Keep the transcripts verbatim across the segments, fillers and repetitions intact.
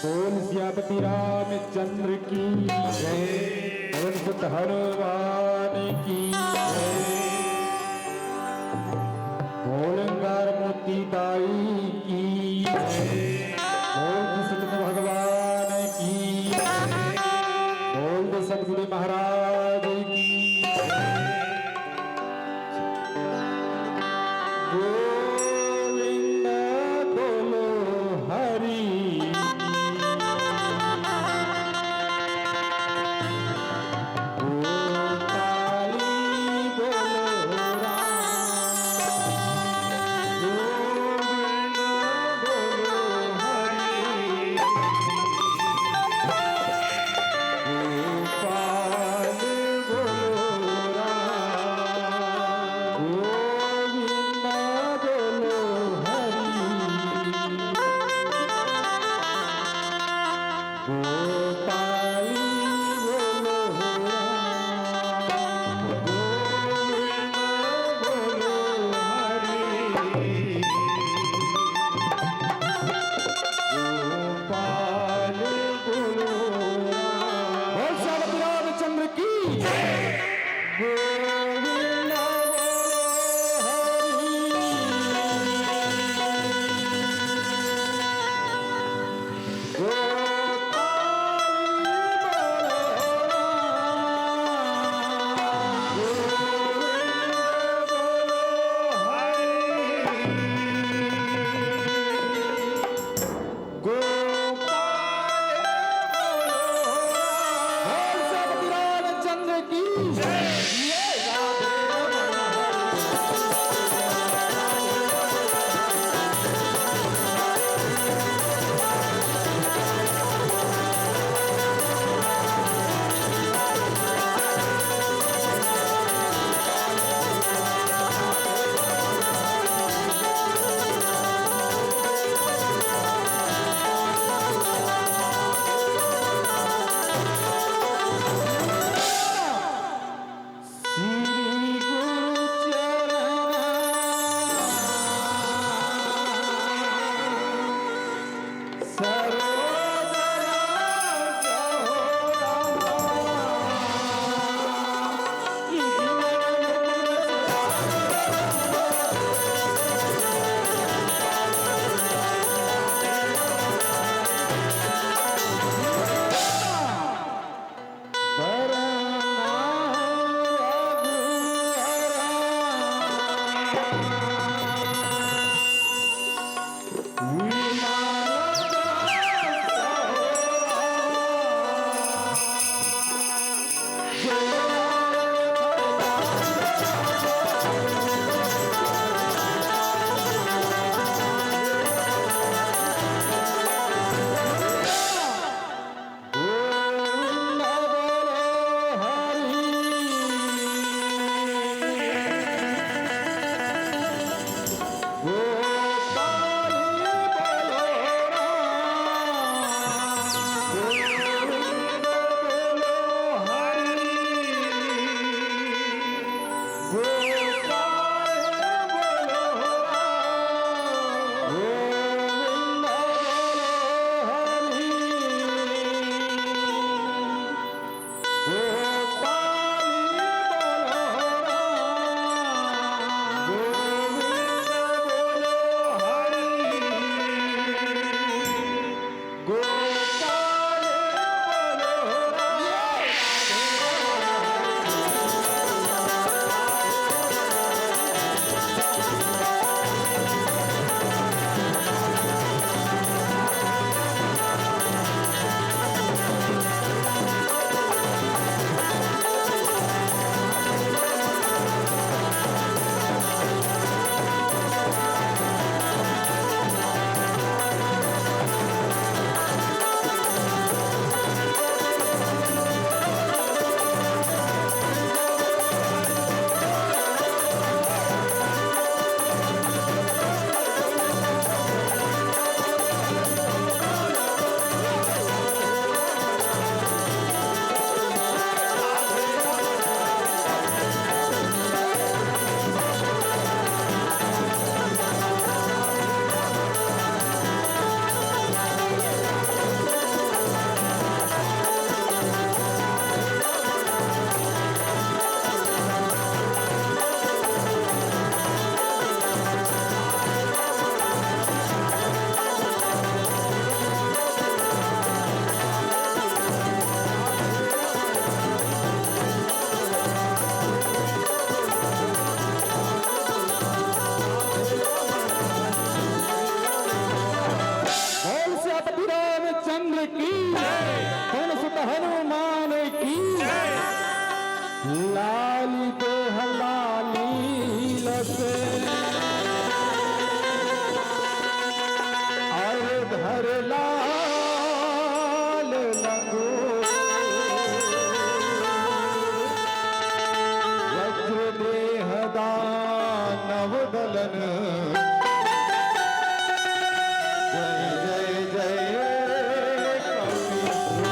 बोल सियापति रामचंद्र की जय। बोल सुत हनुमान की जय। बोल अंगार मोती दाई की जय। बोल कृष्ण भगवान की जय। बोल दशरथ महाराज की जय। गोविंद बोलो हरि। गोपाली बोलो राम। गोविंद बोलो हरि। गोपाल बोलो राम, गोविंद बोलो हरि। गोपाल बोलो राम, गोविंद बोलो हरि। गोपाल बोलो राम। बोल सियापति रामचंद्र की जय। गोविंद बोलो हरि। गोपाल बोलो राम। गोविंद बोलो हरि। गोपाल बोलो राम। बोल सियापति रामचंद्र की जय। लाली देह लाली लगे, अरे धर लाल लंगो, वज्र देह दानव दलन। जय जय जय कपीश्वर।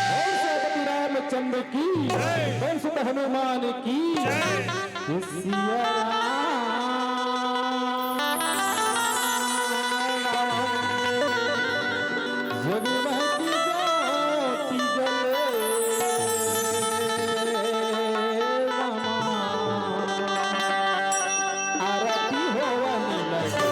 बोल सेनापति रामचंद्र की, जय। बोल सुत हनुमान की, जय। सिया राम। जगमग ज्योति जले रामा, आरती होवन लगे।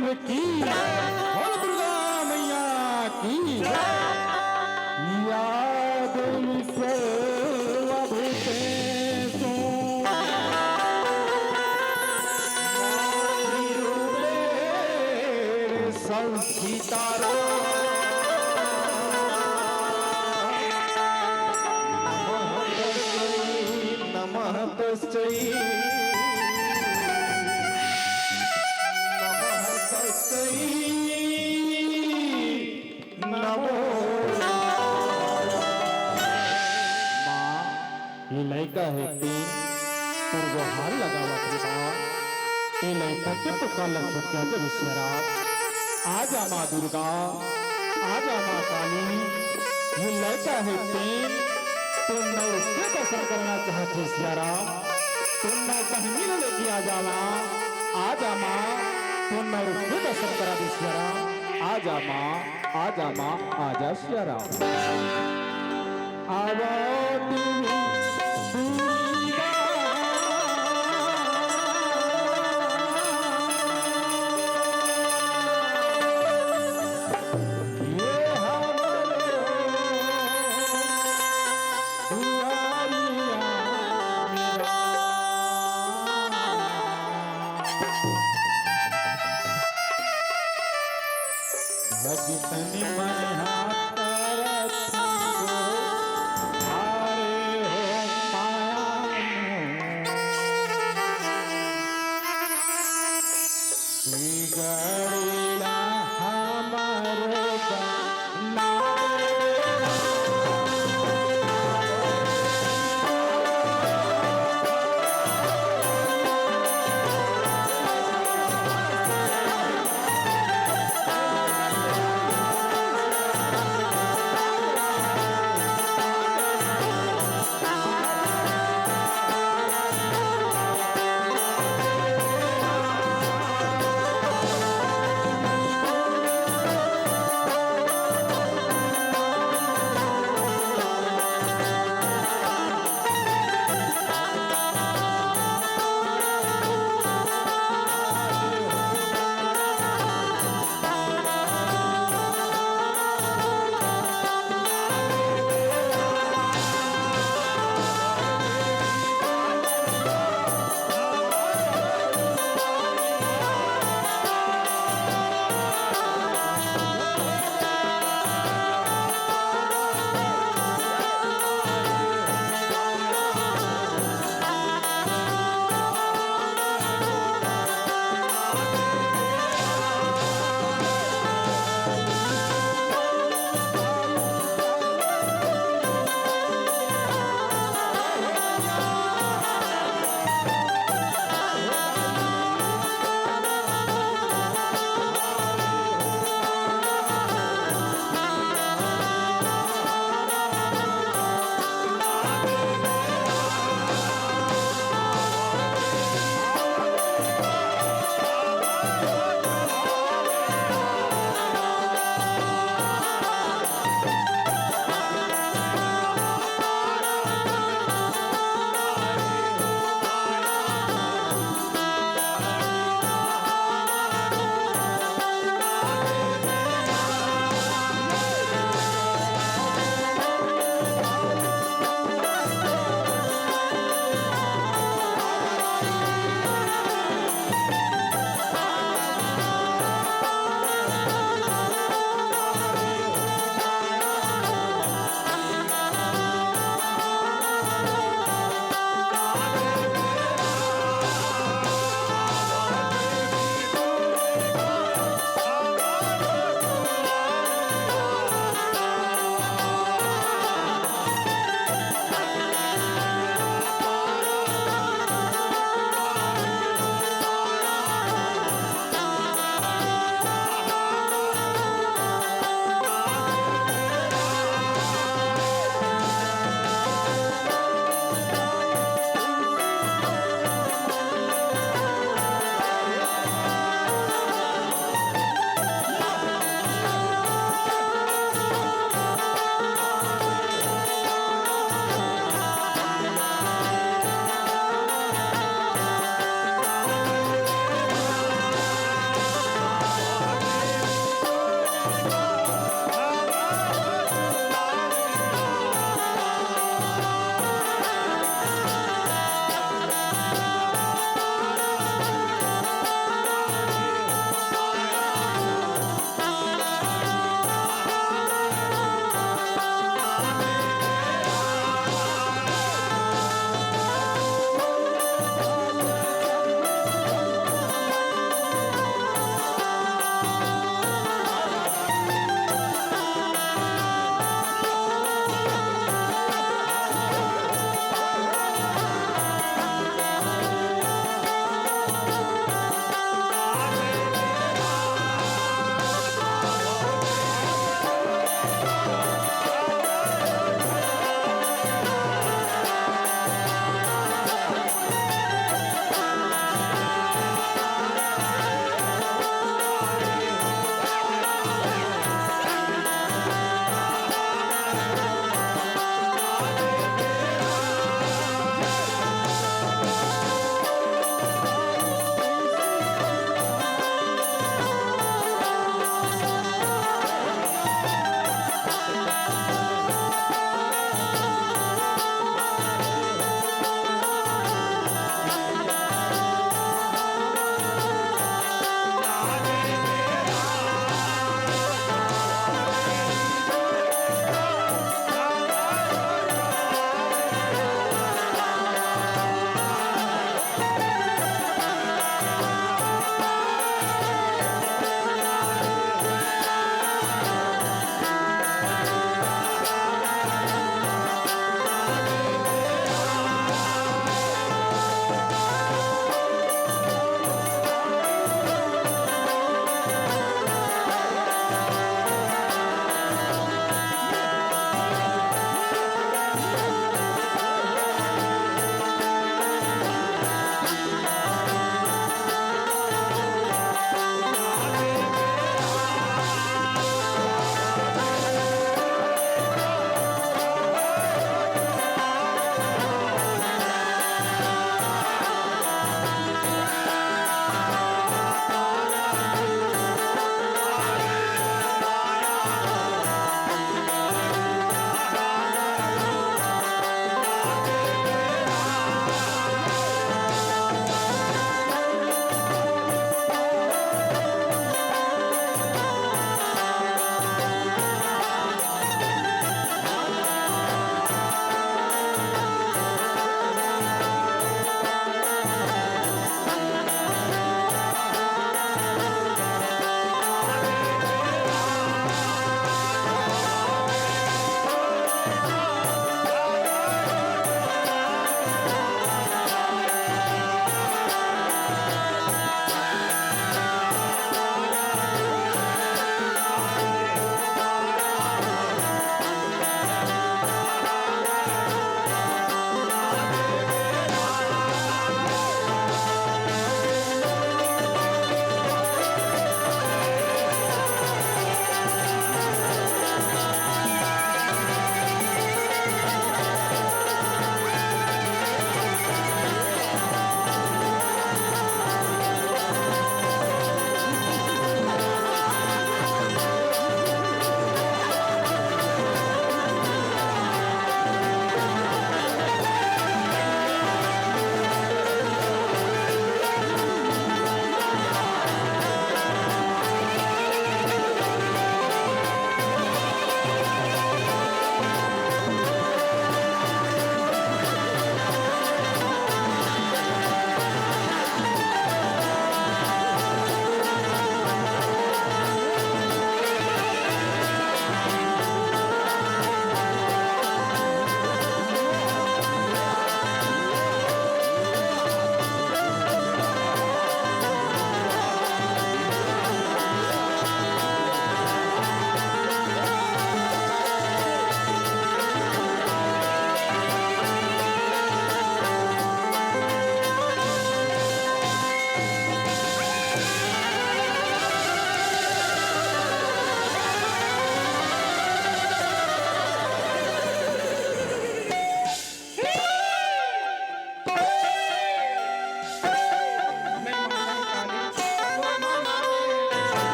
की, बोल दुर्गा मैया की। या देवी सर्वभूतेषु मातृरूपेण संस्थिता। नमः तस्मै, नमः तस्मै, नमः तस्मै, नमो। माँ, ये लइका हे तेन, तोर गोहार लगावत हे माँ। ये लइका के पुकार ल सुन के जब सियाराम, आजा माँ दुर्गा, आजा माँ काली, ये लइका हे तेन, तोर नौ रूप के दर्शन करना चाहत हे सियाराम, तोर नौ बहिनी ल लेके आजा माँ, आजा माँ, तोर नौ रूप के दर्शन करा दे सियाराम, आजा माँ, आजा माँ, आजा सियाराम। आवा देवी दुर्गा। ये हमरो दुआरिया मेरा। भक्तन मन हाथ रखो, हारे हो माया। बिगड़ेला हमरो बना।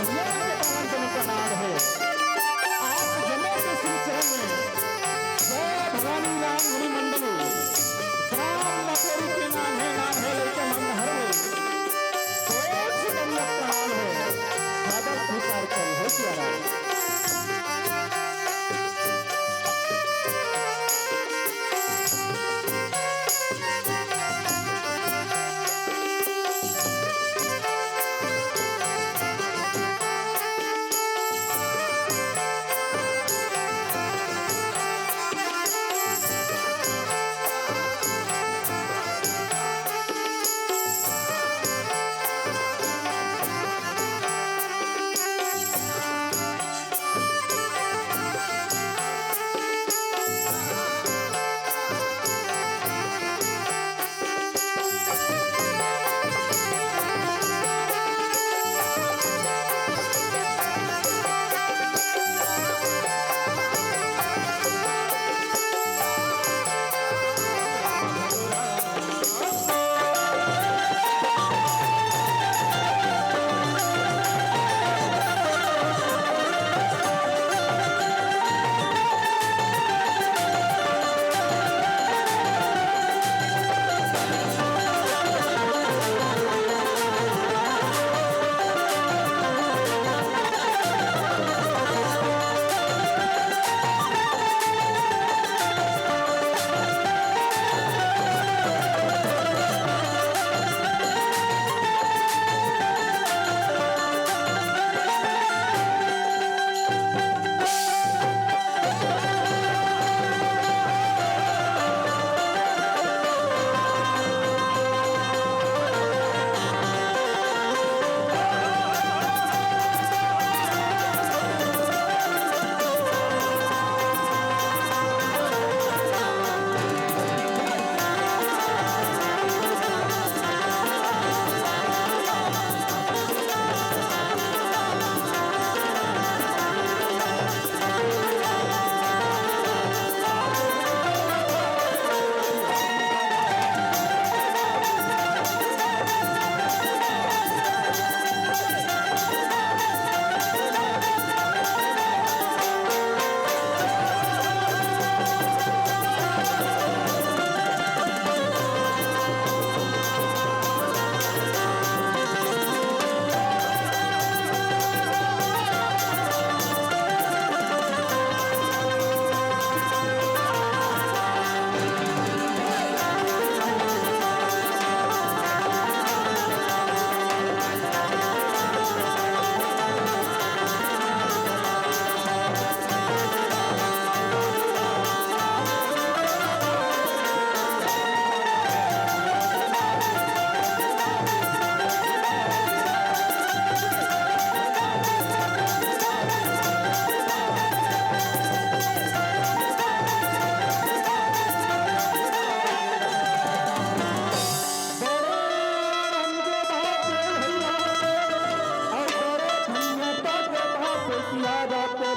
ये पावन जन का नाम है। आप जमे के श्री चरण में जय भवानी राम धुनी मंडली, ग्राम लपेरी के नाम है, नाम है लेके मन हर में। कोई दंडवत प्रणाम है, सादर स्वीकार करो, हे सिया राम।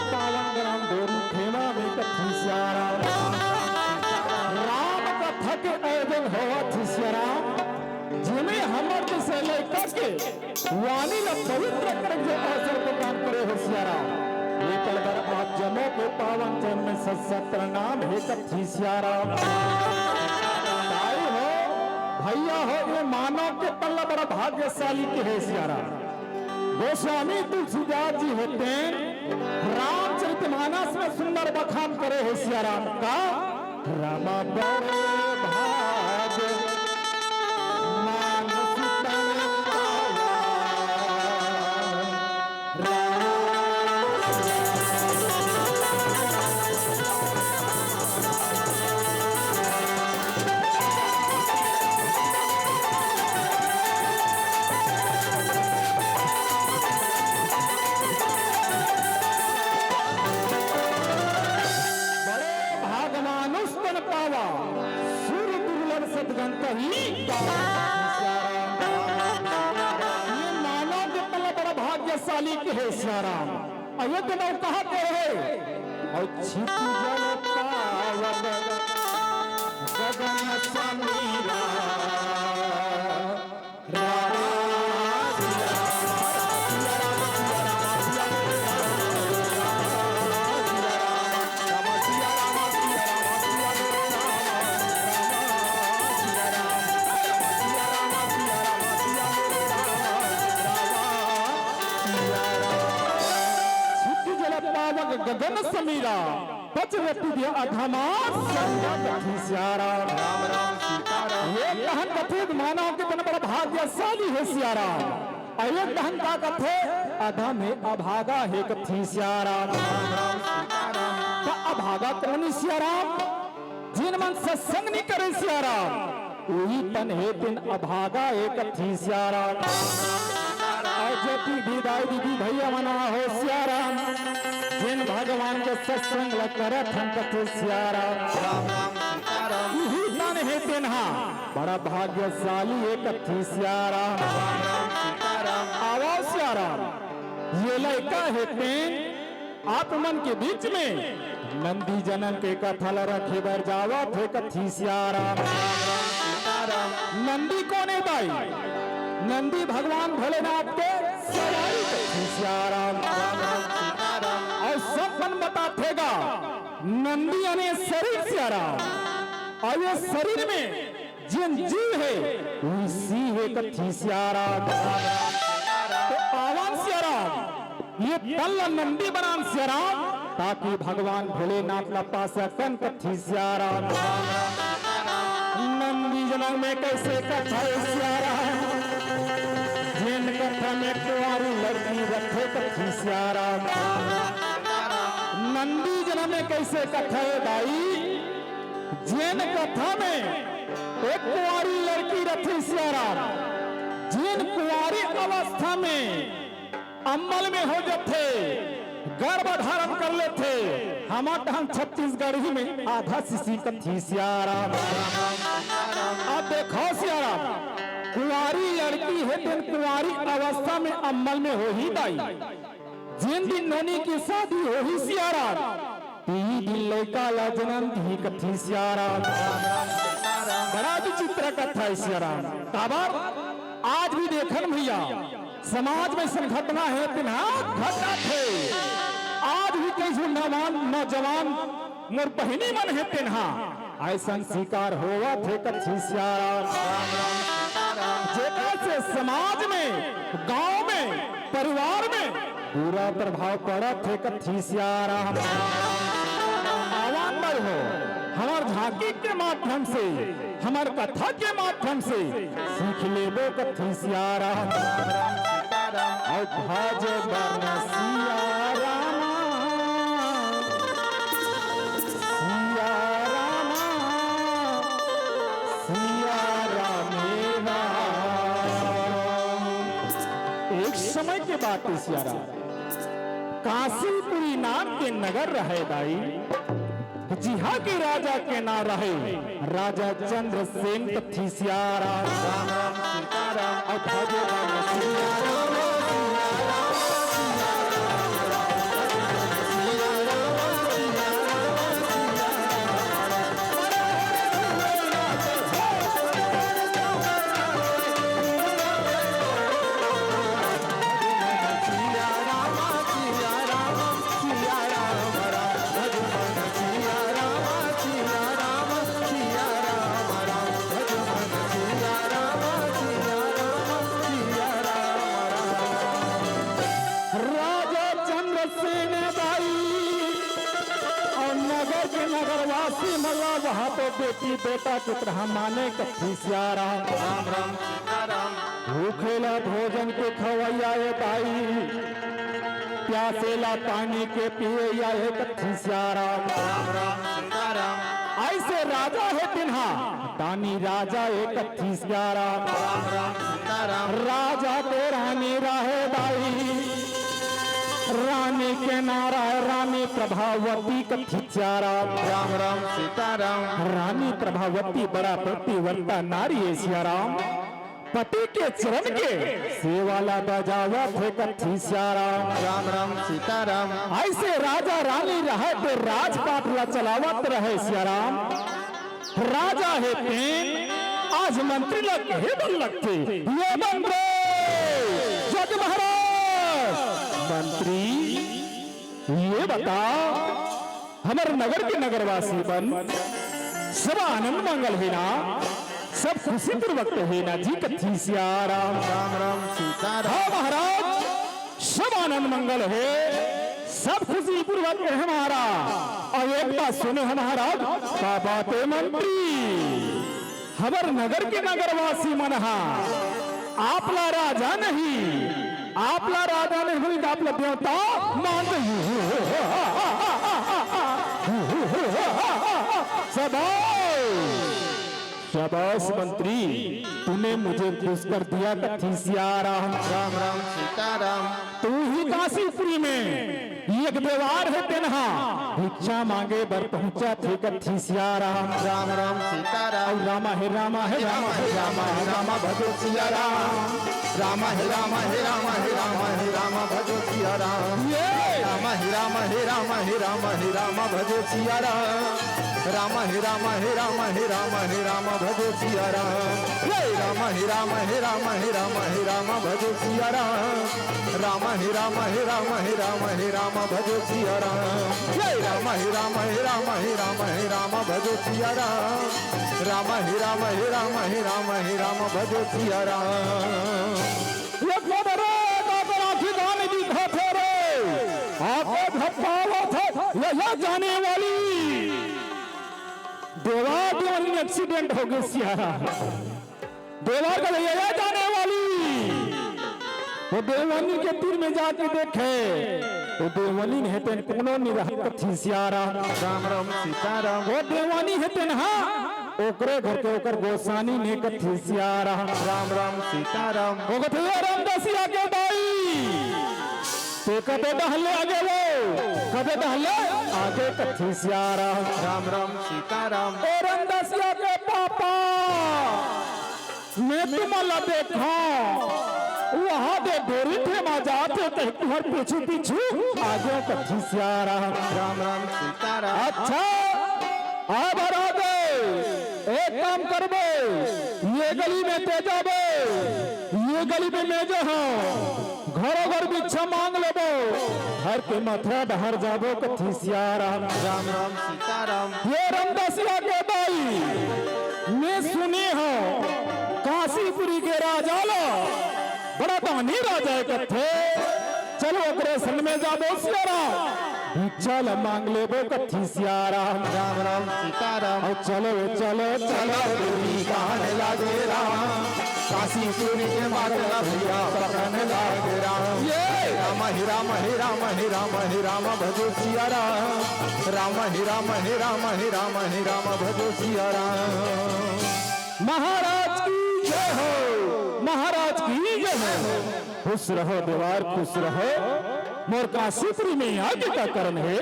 पावन ग्राम डोरी खेमा में कथा सिया राम। राम कथा के आयोजन होवत हे सिया राम, जेमे हमर जैसे लइका के वाणी ला पवित्र करे के अवसर प्रदान करे हो सिया राम। एकल बर आप जम्मो के पावन चरण में शत शत प्रणाम हे कथा सिया राम। भाई हो, भैया हो, ये मानव के पल्ला बड़ा भाग्यशाली के हे सिया राम। गोस्वामी तुलसीदास जी हे तेन रामचरितमानस में सुंदर बखान करे हे सिया राम का। रामा बड़े भाग मानुष तन पावा। राम बड़े भाग मानुष तन पावा, सुर दुर्लभ सतगन कही पावा। ये मानव के पल्ला बड़ा भाग्यशाली के हे सिया राम। अयोध्या में कहा के हे, और छिप जल पावत गगन समीरा। राम सिया राम, सिया राम, सिया राम। गगन समीरा, पचरति दिया अधमा समीरा कथे सियाराम। राम राम सीताराम। ये कहन कथे मानव कितना बड़ा भाग्यशाली हे सियाराम। अउ ये कहन का कथे अधम हे अभागा हे कथे सियाराम। राम राम सीताराम। त अभागा कोन सियाराम? जेन मन सत्संग नइ करे सियाराम, उही तन हे तेन अभागा हे कथे सियाराम। अउ जेती भी दाई दीदी भैया मन हो सियाराम, जेन भगवान के सत्संग ल करत हन कथे सियाराम, उही तन हे तेन हा बड़ा भाग्यशाली हे कथे सियाराम। आवा सियाराम, ये लइका हे तेन आप मन के बीच में नंदी जनम के कथा ल रखे बर जावत हे कथे सियाराम। नंदी कोन हे दाई? नंदी भगवान भोलेनाथ के सवारी कथे सियाराम। अउ सब मन बताथे गा, नंदी याने शरीर सियाराम। अउ ये शरीर में जेन जीव हे, उही सिंह हे कथे सियाराम। त आवन सियाराम, ये तन ल नंदी बनान सियाराम, ताकि भगवान भोलेनाथ ल पा सकन कथे सियाराम। नंदी जनम में कइसे कथे सियाराम, जेन कथा में कुंवारी लड़की रथे कथे सियाराम। नंदी जनम में कइसे कथे दाई, जेन कथा में एक कुंवारी लड़की रथे सियाराम, जेन कुंवारी अवस्था में अम्मल में हो जथे, गर्भ धारण कर लेथे, हमर डहन छत्तीसगढ़ी में आधा शिशी कथे सियाराम। अब देखो सियाराम, कुंवारी लड़की हे तेन कुंवारी अवस्था में अम्मल में होही दाई, जेन दिन नोनी के शादी होही सियाराम, तिही दिन लइका ला जनम दिही कथे सियाराम। बड़ा विचित्र कथा हे सियाराम। काबर? आज भी देखन भैया, समाज में अइसन घटना हे, तेन हा घटत हे। आज भी कई झन नौजवान, नौजवान मोर बहिनी मन हे, तेन हा अइसन शिकार होवत हे कथे सियाराम। जेकर से समाज में, गांव में, परिवार में बुरा प्रभाव पड़त हे कथे सियाराम। आवा न हो, हमर झांकी के माध्यम से, हमर कथा के माध्यम से सीख लेबो कथे सियाराम। अउ भज बन सियाराम, सियाराम, सियाराम। एक समय के बात हे सियाराम, काशीपुरी नाम के नगर रहे दाई, जिहां के राजा के नाम रहे राजा चंद्रसेन कथे सियाराम। राम राम सीताराम। अउ भज बन सियाराम। राजा चंद्रसेन दाई अउ नगर के नगरवासी मन ला वहां तो बेटी बेटा के तरह माने कथे सियाराम। राम राम सीताराम। भूखे ला भोजन के खवैया ए दाई, प्यासे ला पानी के पियैया ए कथे सियाराम। राम राम सीताराम। अइसे राजा हे तेन हा दानी राजा ए कथे सियाराम। राम राम सीताराम। राजा के रानी रहे दाई, रानी के नाम रहे रानी प्रभावती कथे सियाराम। राम राम सीताराम। रानी प्रभावती बड़ा पतिव्रता नारी हे सियाराम। पति के चरण के सेवा ला बजावत हे कथे सियाराम। राम राम सीताराम। अइसे राजा रानी रहे ते राजपाट ला चलावत रहे सियाराम। राजा हे तेन आज मंत्री ला कहे बर लगथे, ये मंत्री, जज महाराज, मंत्री, ये बता, हमर नगर के नगरवासी मन सब आनंद मंगल हे ना, सब खुशी पूर्वक हे ना जी कथे सियाराम। राम राम सीताराम। हाँ महाराज, सब आनंद मंगल हे, सब खुशी पूर्वक हे महाराज। अउ एक बात सुने हे महाराज, का बात हे मंत्री, हमर नगर के नगरवासी मन हा आप ला राजा नहीं, आप ला राजा नहीं बोले, आप ला देवता मान रही। शाबाश, शाबाश मंत्री, तूने मुझे खुश कर दिया कथी सियाराम। राम राम सीताराम। तू ही काशीपुरी में एक देवार हे तेनहा भिक्षा मांगे बर पहुंचा थे कथी सियाराम। राम राम सीताराम। राम हे राम हे राम हे राम हे राम भजो सियाराम। राम हे राम हे राम हे राम हे राम भजो सियाराम। ये राम हे राम हे राम हे राम हे राम भजो सियाराम। राम हे राम हे राम हे राम हे राम भजो सियाराम। ये राम हे राम हे राम हे राम हे राम भजो सियाराम। राम हे राम हे राम हे राम हे राम भजो सियाराम। ये राम हे राम हे राम हे राम हे राम भजो सियाराम। राम हे राम हे राम हे राम हे राम भजो सियाराम। ये कोन रे, काकर आँखी कान दिखत हे रे? आपको धप्पावत हे, ये, ये जाने वाली। देवार देवानी में accident हो गे सियाराम। देवार का ये, ये जाने वाली। वो देवानी के तीर में जाके देखे, वो देवानी हे तेन कोनो निरहत कथी सियाराम। राम राम सीताराम। वो देवानी हे तेन हा ओकरे घर के ओकर गोसानी ने कथी सियाराम। राम राम सीताराम। ओ कथे, "ए रामदसिया के दाई, ते कते डहले आगे वो, कते डहले आगे कथी सियाराम।" राम राम सीताराम। ओ रामदसिया के पापा, मैं तुमन ला देखा, वहाँ दे डोरी थे मा जात हे, ते तुहर पीछू पीछू आगे कथी सियाराम। राम राम सीताराम। अच्छा, अब हर आगे एक काम करबे, ये गली में ते जाबे, ये गली में मैं जाहूँ, घरो घर भिक्षा मांग लेबो, घर के मथरा डहर जाबो कथी सियाराम। राम राम सीताराम। ये रामदसिया के दाई, मैं सुने हँव काशीपुरी के राजा ला बड़ा दानी राजा हे कथे। चलो ओकरे संग में जाबो सियाराम, भिक्षा ला मांग लेबो कथी सियाराम। राम राम सीताराम। अउ चलो, चलो, चलो, चलो, दूरी कहाँ लागे राम, काशीपुरी के माता भैया पकड़ने लागे राम। ये राम हे राम हे राम हे राम हे राम भजो सियाराम। राम हे राम हे राम हे राम हे राम भजो सियाराम। महाराज की जय हो, महाराज की जय हो। खुश रहो देवार, खुश रहो। मोर काशीपुरी में आगे का कारण हे,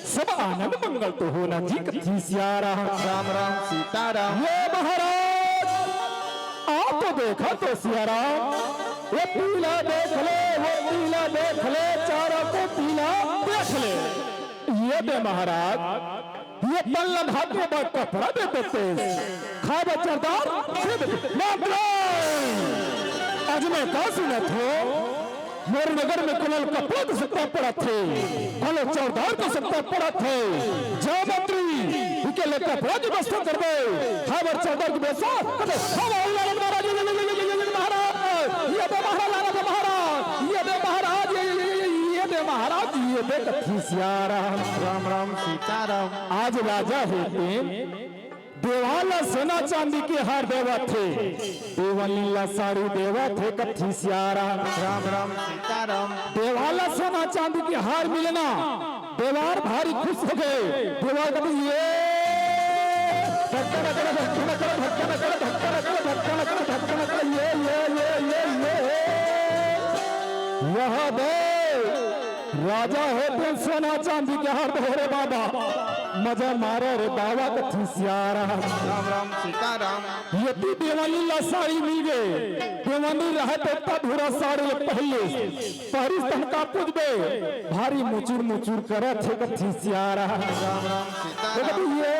सब आनंद मंगल तो होना जी कथी सियाराम। राम राम सीताराम। ये महाराज, आप तो देखा तो सियाराम, वो पीला देख ले, वो पीला देख ले, चारों को पीला देख ले। ये दे महाराज, ये पल्ला भाग्य बा कपड़ा दे देते। खा बा चरदार, दे दे। मंत्री, आज मैं का सुनत हँव? मोर नगर में कोनो ल कपड़ा के सत्ता पड़त हे, कोनो ल चरदार के सत्ता पड़त हे। जा मंत्री, इके ले कपड़ा के व्यवस्था करबे। खा बा चरदार के व्यवस्था करबे। खा बा, महाराज, ये दे महाराज, ये दे महाराज, ये दे महाराज, ये दे महाराज, ये दे कथी सियाराम। राम राम सीताराम। आज राजा हे तेन देवार ला सोना चांदी के हार देवत हे, देवानी ला साड़ी देवत हे कथी सियाराम। राम राम सीताराम। देवार ला सोना चांदी के हार मिलना, देवार भारी खुश हो गे। देवार कथे ये धक्का न कर, धक्का न कर, धक्का न कर, धक्का न कर, धक्का न कर, धक्का न कर, ये, ये, ये, ये, ये। वहाँ दे राजा हे तेन सोना चांदी के हार दे रे बाबा, मजा मारे रे बाबा कथी सियाराम। राम राम सीताराम। ये ती देवानी ला साड़ी मिल गे, देवानी रहे तो इतना धुरा साड़ी ले पहले पहरी तनका पूजबे, भारी मुचुर मुचुर करत हे कथी सियाराम। राम राम सीताराम। ये ये,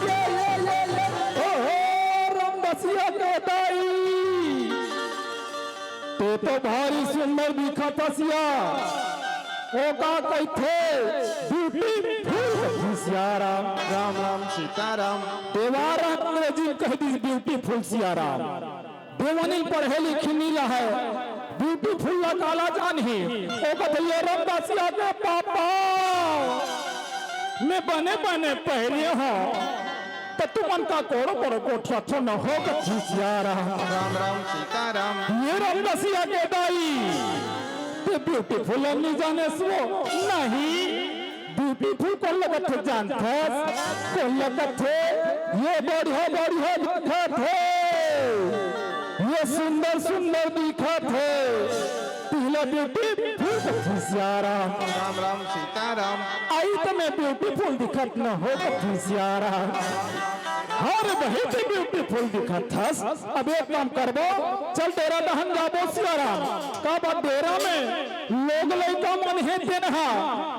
ये, ये, ये, ओहो, रामदसिया के दाई, ते तो भारी सुंदर दिखत हस या। ओ का कहिथे, ब्यूटीफुल कथी सियाराम। राम राम सीताराम। देवार अंग्रेजी में कह दिस ब्यूटीफुल सियाराम। देवनी पढ़े लिखे नी रहय, ब्यूटीफुल ला काला जानही। ओ कथे ये रमदासिया के पापा, मैं बने बने पहरे हंव, त तुमन का कोड़ो पर गोठियाथो न हो कथे सियाराम। राम राम सीताराम। ये रमदासिया के दाई, ते ब्यूटीफुल नी जानेस वो नहीं। ब्यूटीफुल कोन लगथे जानथस? कोन लगथे? ये बढ़िया बढ़िया दिखथे, ये सुंदर सुंदर दिखथे। तिला ब्यूटीफुल कथे सियाराम। राम राम सीताराम। अई त मैं ब्यूटीफुल दिखत न हो कथे सियाराम। हर बहुत ही ब्यूटीफुल दिखथस। अब एक काम करबो, चल डेरा डहन जाबो सियाराम। का बात डेरा में लोग लइका मन हे तेन हा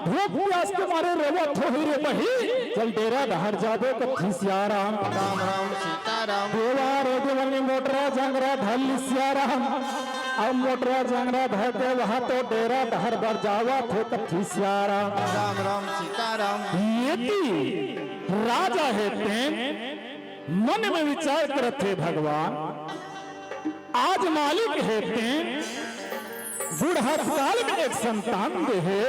भूख प्यास के मारे रोवत होही रे बही। चल डेरा डहर जाबो कथे सियाराम। राम राम सीताराम। देवा रे देवनी मोटरा जंगरा धर ली सियाराम। अब मोटरा जंगरा धर के वहां तो डेरा डहर बर जावत हे कथे सियाराम। राम राम सीताराम। ये ती राजा हे तेन मन में विचार करत हे भगवान। आज मालिक हे तें बुढ़त काल में एक संतान दे हे,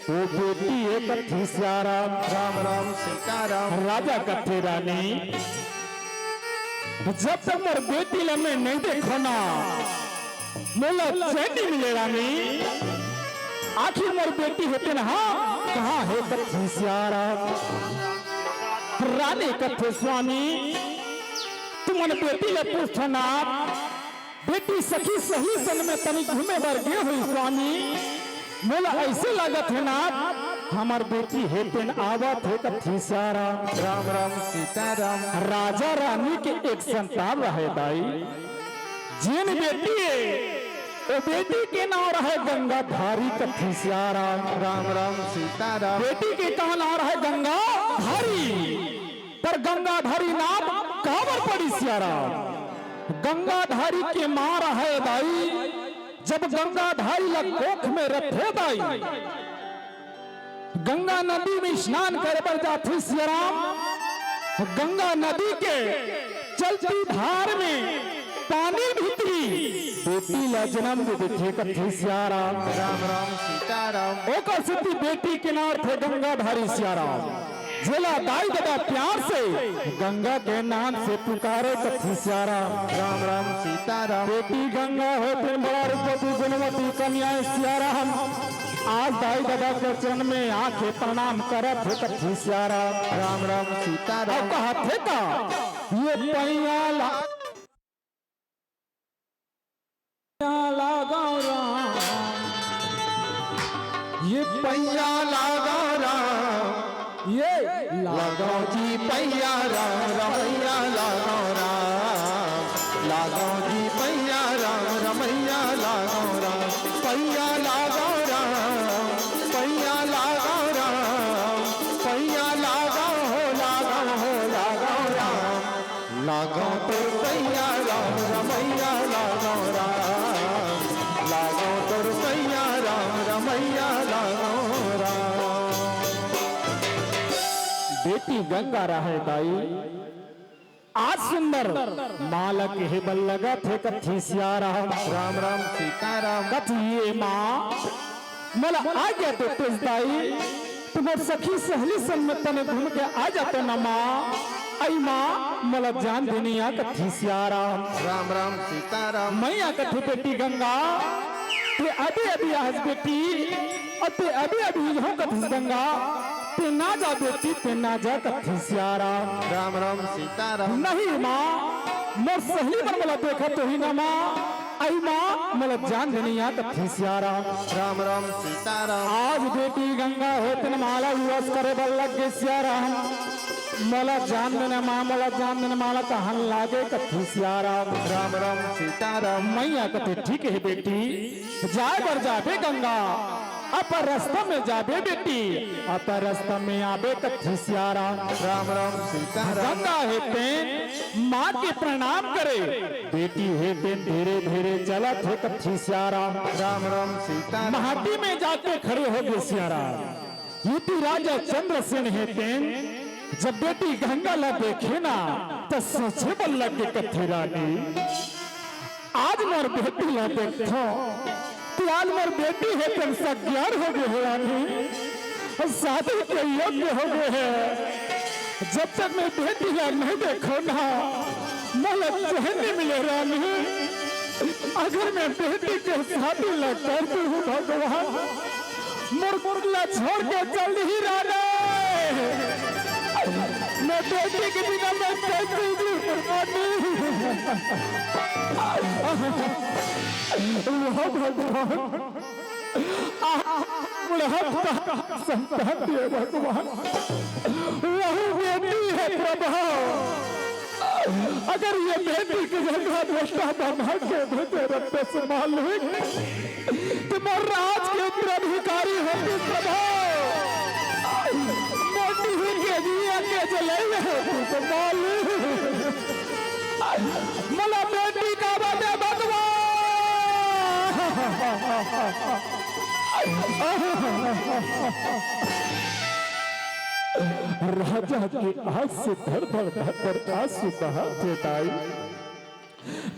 वो बेटी हे कथे सियाराम। राम राम सीताराम। राजा कथे रानी, जब तक मोर बेटी ला मैं नहीं देखो ना, मोला चैन नहीं मिले रानी। आखिर मोर बेटी हे तेन हा कहाँ हे कथे सियाराम। रानी कथे स्वामी, तुमन बेटी ले पूछना, बेटी सखी सहेली संग में तनी घूमे बर गे होही स्वामी, मोला ऐसे लागत हे ना, हमर बेटी हे तेन आवत हे कथे सियाराम। राम राम सीताराम। राजा रानी के एक संतान रहे दाई, जेन बेटी हे, ओ बेटी के नाम रहे गंगाधारी कथे सियाराम। राम राम सीताराम। बेटी के का नाम रहे? गंगाधारी। पर गंगाधारी नाम काबर पड़ी सियाराम? गंगाधारी के मां रहे दाई, जब गंगाधारी ला कोख में रथे दाई, गंगा नदी में स्नान करे बर जाथे सियाराम। गंगा नदी के चलती धार में पानी भीतरी बेटी ला जन्म दे देथे कथे सियाराम। राम राम सीताराम। ओकर सेती बेटी के नाम रथे गंगाधारी सियाराम। जेला दाई ददा प्यार से गंगा के नाम से पुकारे कथे सियाराम। राम राम सीताराम। बेटी गंगा हे तेन बड़ा रूपवती गुणवती कन्या हे सियाराम। आज दाई ददा के चरण में आके प्रणाम करत हे कथे सियाराम। राम राम सीताराम। अउ कहत हे का, ये पैया ला पैया लगाओ राम, ये पैया लगाओ राम, ये लगाओ जी पैया राम, रमैया लगाओ राम, लगाओ जी पैया राम, रमैया लगाओ राम, पैया लगाओ राम, पैया लगाओ राम, पैया लगाओ हो, लगाओ हो, लगाओ राम। लागो तोर पैया राम रमैया लागो राम, लागो तोर पैया राम रमैया लागो राम। बेटी गंगा रहे दाई, आज सुंदर माला के हे बल लगत हे कथे सिया राम। राम राम सीता राम। कथे ये माँ मोला आज्ञा दे तेज दाई, तुमर सखी सहेली संग में तने घूम के आ जातो न माँ। अई माँ, मोला जान देनी आ कथे सिया राम। राम राम सीता राम। मैया कथे बेटी गंगा, ते अभी अभी आहस बेटी, अउ ते अभी अभी इहूँ कथे गंगा, ते ना जा बेटी, ते ना जा कथे सिया राम। राम राम सीता राम। नहीं माँ, मोर सहेली मन मोला देखत होही ना माँ। अई माँ, मोला जान देनी आ कथे सिया राम। राम राम सीता राम। आज बेटी गंगा हे तेन माला विवश करे बर लग गे सिया राम। मोला जान देना माँ, मोला जान देना माँ, कहन लागे कथे सिया राम। राम राम सीता राम। मैया कथे ठीक हे बेटी, जाए बर जाबे गंगा, अपन रस्ता में जाबे बेटी, अपन रस्ता में आबे कथे सिया राम। राम राम सीता राम। गंगा हे तेन माँ के प्रणाम करे, बेटी हे तेन धीरे धीरे चलत हे कथे सिया राम। राम राम सीता राम। माटी में जाके खड़े हो गे सिया राम। युति राजा चंद्रसेन हे तेन जब बेटी गंगा ला देखे ना, त सोचे बर लग गे कथे रानी। आज मोर बेटी ला देखथों, कि आज मोर बेटी हे तेन सज्ञान हो गे हे रानी, शादी के योग्य हो गे हे। जब तक मैं बेटी ला नहीं देखों ना, मोला चैन नहीं मिले रानी। अगर मैं बेटी के शादी ला कर दूँ भगवान, मोर ला छोड़ के चल दिही रानी। मैं बेटी के बिना मैं कैसे जीऊँ रानी? वह भगवान, आप बुढ़ापा संतान दिए भगवान, वह बेटी हे प्रभु। अगर ये बेटी के जगह बेटा बना के भेजे रहते मालिक, तो मोर राज के उत्तराधिकारी होती प्रभु। मोटी ही के जिया के जलई होती तो मालिक। मोला बेटी का बाटे भगवान। राजा के आँख से धर धर धर धर आँसू बहा देताई।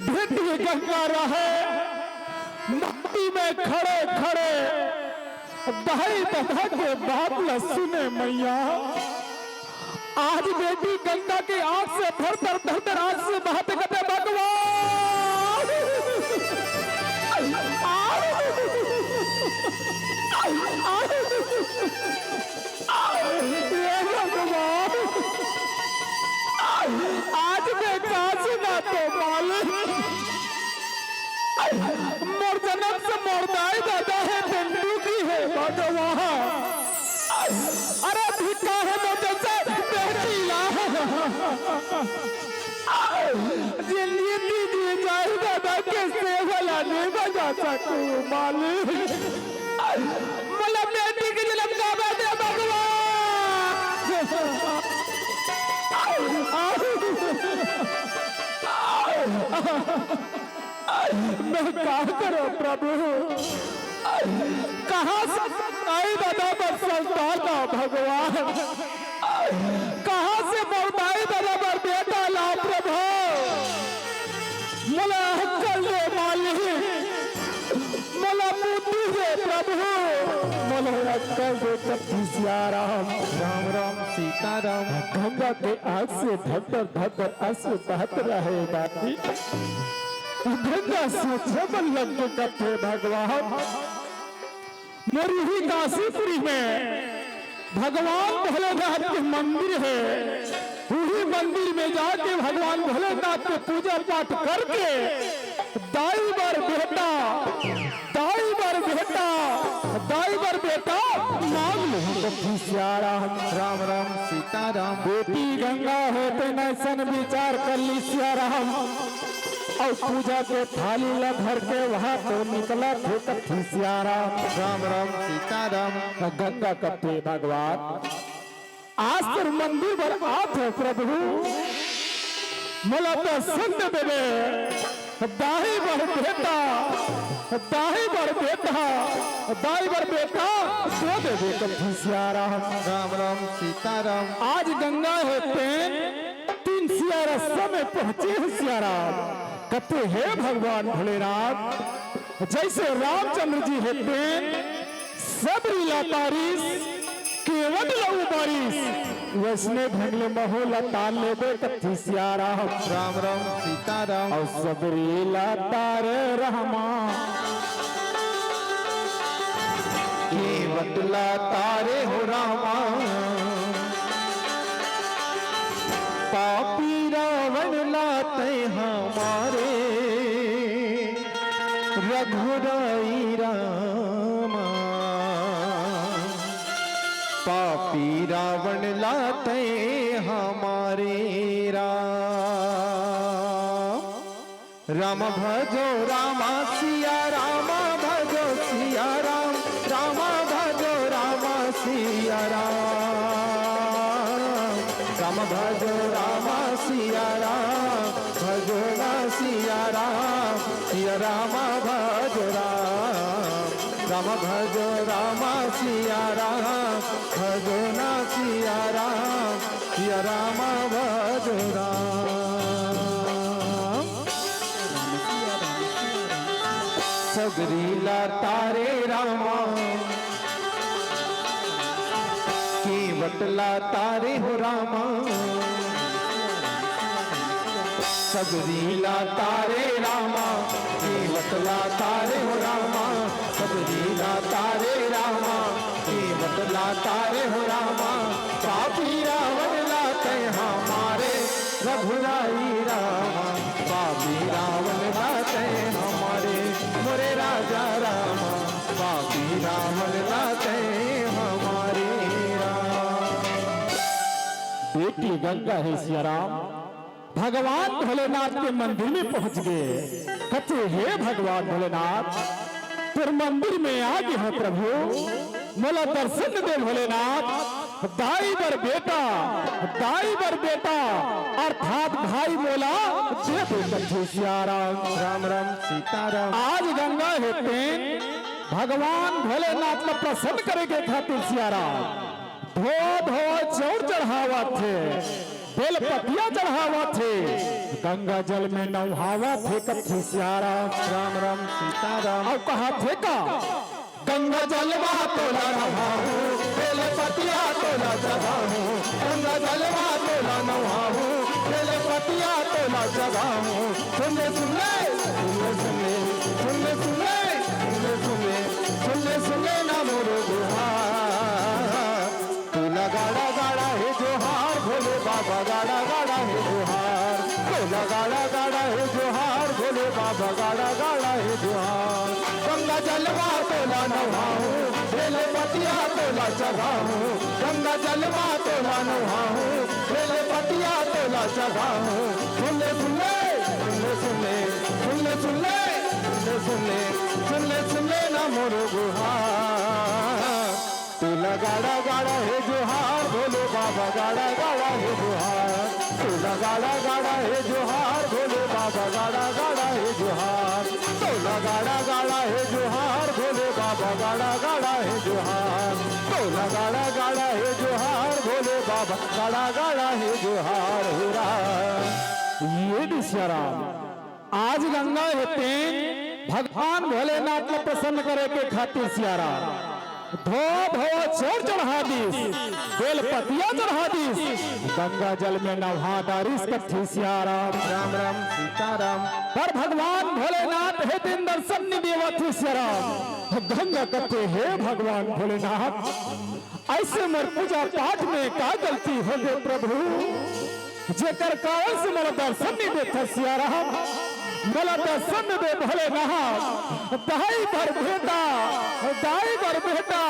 बेटी गंगा रहे, माटी में खड़े खड़े दाई ददा के बात ल सुने मैया। आज बेटी गंगा के आँख से धर धर धर धर आँसू बहाथे कथे भगवान। हे भगवान, आज मैं का सुनातो मालिक। मोर जनम से मोर दाई ददा हे तेन दुखी हे भगवान। अरे धिक्का हे मोर जैसे बेटी ला। जिंदगी जी दाई ददा के सेवा ला नहीं बजा सकूँ मालिक। मोला बेटी के जनम का बाटे भगवान। मैं का करों प्रभु? कहाँ से दाई ददा बर संतान ला भगवान? कहाँ से मोर दाई ददा बर बेटा ला प्रभु? मोला अक्कल दे मालिक, मोला बुद्धि दे प्रभु, मोला अक्कल दे कत्थी सियाराम। राम राम सीताराम। गंगा के आँख से धर धर धर धर आँसू बहत रहे दादी। गंगा सोचे मन लग के कथे भगवान, मोर इही काशीपुरी में भगवान भोलेनाथ के मंदिर हे, उही मंदिर में जाके भगवान भोलेनाथ के पूजा पाठ करके दाई बर बेटा, दाई बर बेटा, दाई बर बेटा मांग लूं। कत्थी सियाराम। राम राम सीताराम। बेटी गंगा हे तेन अइसन विचार कर लिस सियाराम। अउ पूजा के थाली ला धर के वहाँ तो निकलत हे कत्थी सियाराम। राम राम सीताराम। गंगा कथे भगवान, आज तोर मंदिर बर आत हों प्रभु, मोला दर्शन दे देबे। दाई बर बेटा, दाई बर बेटा, दाई बर बेटा दे देबे कत्थी सियाराम। राम राम सीताराम। आज गंगा हे तेन तीन सियारा समय पहुँचे हे सियाराम। कथे हे भगवान भोलेनाथ, जैसे रामचंद्र जी हे तेन सबरी ला तारिस, केवट ला उबारिस, वैसने ढंग ले महू ला तार लेबे कत्थी सियाराम। राम राम सीताराम। अउ सबरी ला तारे रहमा, केवट ला तारे हो रामा, पापी रावण ला तैं हा मारे रघुराई रामा। पापी रावण ला तैं हा मारे राम। राम भजो रामा सिया राम भजो सिया राम। राम भजो रामा सिया राम। राम भजो रामा सिया राम। भजो ना सिया राम। सिया राम भजो राम। राम भजो रामा सिया राम। भजो ना सिया राम। सिया राम भजो राम। राम सिया राम। सबरी ला तारे रामा, केवट ला तारे हो रामा। सबरी ला तारे रामा, केवट ला तारे हो रामा। सबरी ला तारे रामा, केवट ला तारे हो रामा। पापी रावण ला तैं हा मारे, रघुराई रामा। पापी रावण ला तैं हा मारे, मोरे राजा रामा। पापी रावण ला तैं हा मारे रामा। बेटी गंगा हे सिया राम, भगवान भोलेनाथ के मंदिर में पहुंच गे। कथे, हे भगवान भोलेनाथ, तोर मंदिर में आ गे हंव प्रभु, मोला दर्शन दे भोलेनाथ। दाई बर बेटा, दाई बर बेटा, अर्थात भाई मोला दे दे कथे सिया राम। राम राम सीताराम। आज गंगा हे तेन भगवान भोलेनाथ ला प्रसन्न करे के खातिर सिया राम धोवा धोवा चाउर चढ़ावत हे, बेलपतिया चढ़ावत हे, गंगा जल में नहावत हे कथे सिया राम। राम राम सीताराम। अउ कहत हे का, गंगा जल मा तोला नहाहूं, बेलपतिया तोला चढ़ाहूं। गंगा जल मा तोला नहाहूं, बेलपतिया तोला चढ़ाहूं। सुन ले, सुन ले, सुन ले, सुन ले, सुन ले, सुन ले, सुन ले, सुन ले, सुन ले ना मोर गुहार। तोला गाड़ा गाड़ा हे जोहार, भोले बाबा गाड़ा गाड़ा हे जोहार। तोला गाड़ा गाड़ा हे जोहार, भोले बाबा गाड़ा गाड़ा हे जोहार। गंगा जल मा तोला नहाहूं, बेलपतिया तोला चढ़ाहूं। गंगा जल मा तोला नहाहूं, बेलपतिया तोला चढ़ाहूं। सुन ले, सुन ले, सुन ले, सुन ले, सुन ले, सुन ले, सुन ले, सुन ले, सुन ले ना मोर गुहार। तोला गाड़ा गाड़ा हे जोहार, भोले बाबा गाड़ा गाड़ा हे जोहार। तोला गाड़ा गाड़ा हे जोहार, भोले बाबा गाड़ा गाड़ा हे जोहार। तोला गाड़ा गाड़ा हे जोहार, भोले बाबा गाड़ा गाड़ा हे जोहार। तोला गाड़ा गाड़ा हे जोहार, भोले बाबा गाड़ा गाड़ा हे जोहार। हे राम। ये दे सिया राम, आज गंगा हे तेन भगवान भोलेनाथ ला प्रसन्न करे के खातिर सिया राम धोवा धोवा चाउर चढ़ा दिस, बेलपतिया चढ़ा दिस, गंगा जल में नहा डारिस कथे सिया राम। राम राम सीताराम। पर भगवान भोलेनाथ हे तेन दर्शन नइ देवत हे सिया राम। गंगा कथे, हे भगवान भोलेनाथ, अइसे मोर पूजा पाठ में का गलती हो गे प्रभु, जेकर कारण से मोला दर्शन नइ देथस सिया राम? मोला दर्शन दे भोलेनाथ, दाई बर बेटा, दाई बर बेटा,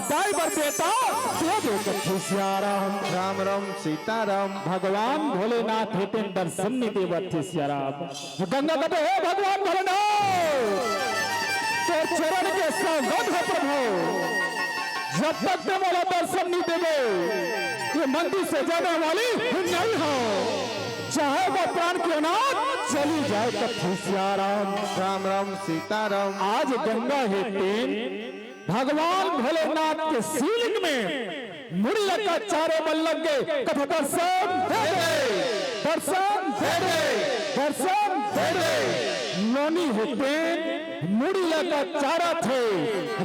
दाई बर बेटा दे दे कथे सिया राम। राम राम सीताराम। भगवान भोलेनाथ हे तेन दर्शन नइ देवत हे सिया राम। गंगा कथे, हे भगवान भोलेनाथ, तोर चरण के सौगंध हे प्रभु, जब तक तैं मोला दर्शन नइ देबे, ये मंदिर से जाने वाली नइ हंव, चाहे वो प्राण क्यों ना चली जाए कथे सिया राम। राम राम सीताराम। आज गंगा हे तेन भगवान भोलेनाथ के शिवलिंग में मुड़ी लगा चारों बल लग गे, कथे दर्शन दे दे, दर्शन दे दे, दर्शन दे दे। नोनी हे तेन मुड़ी लगा चारथे,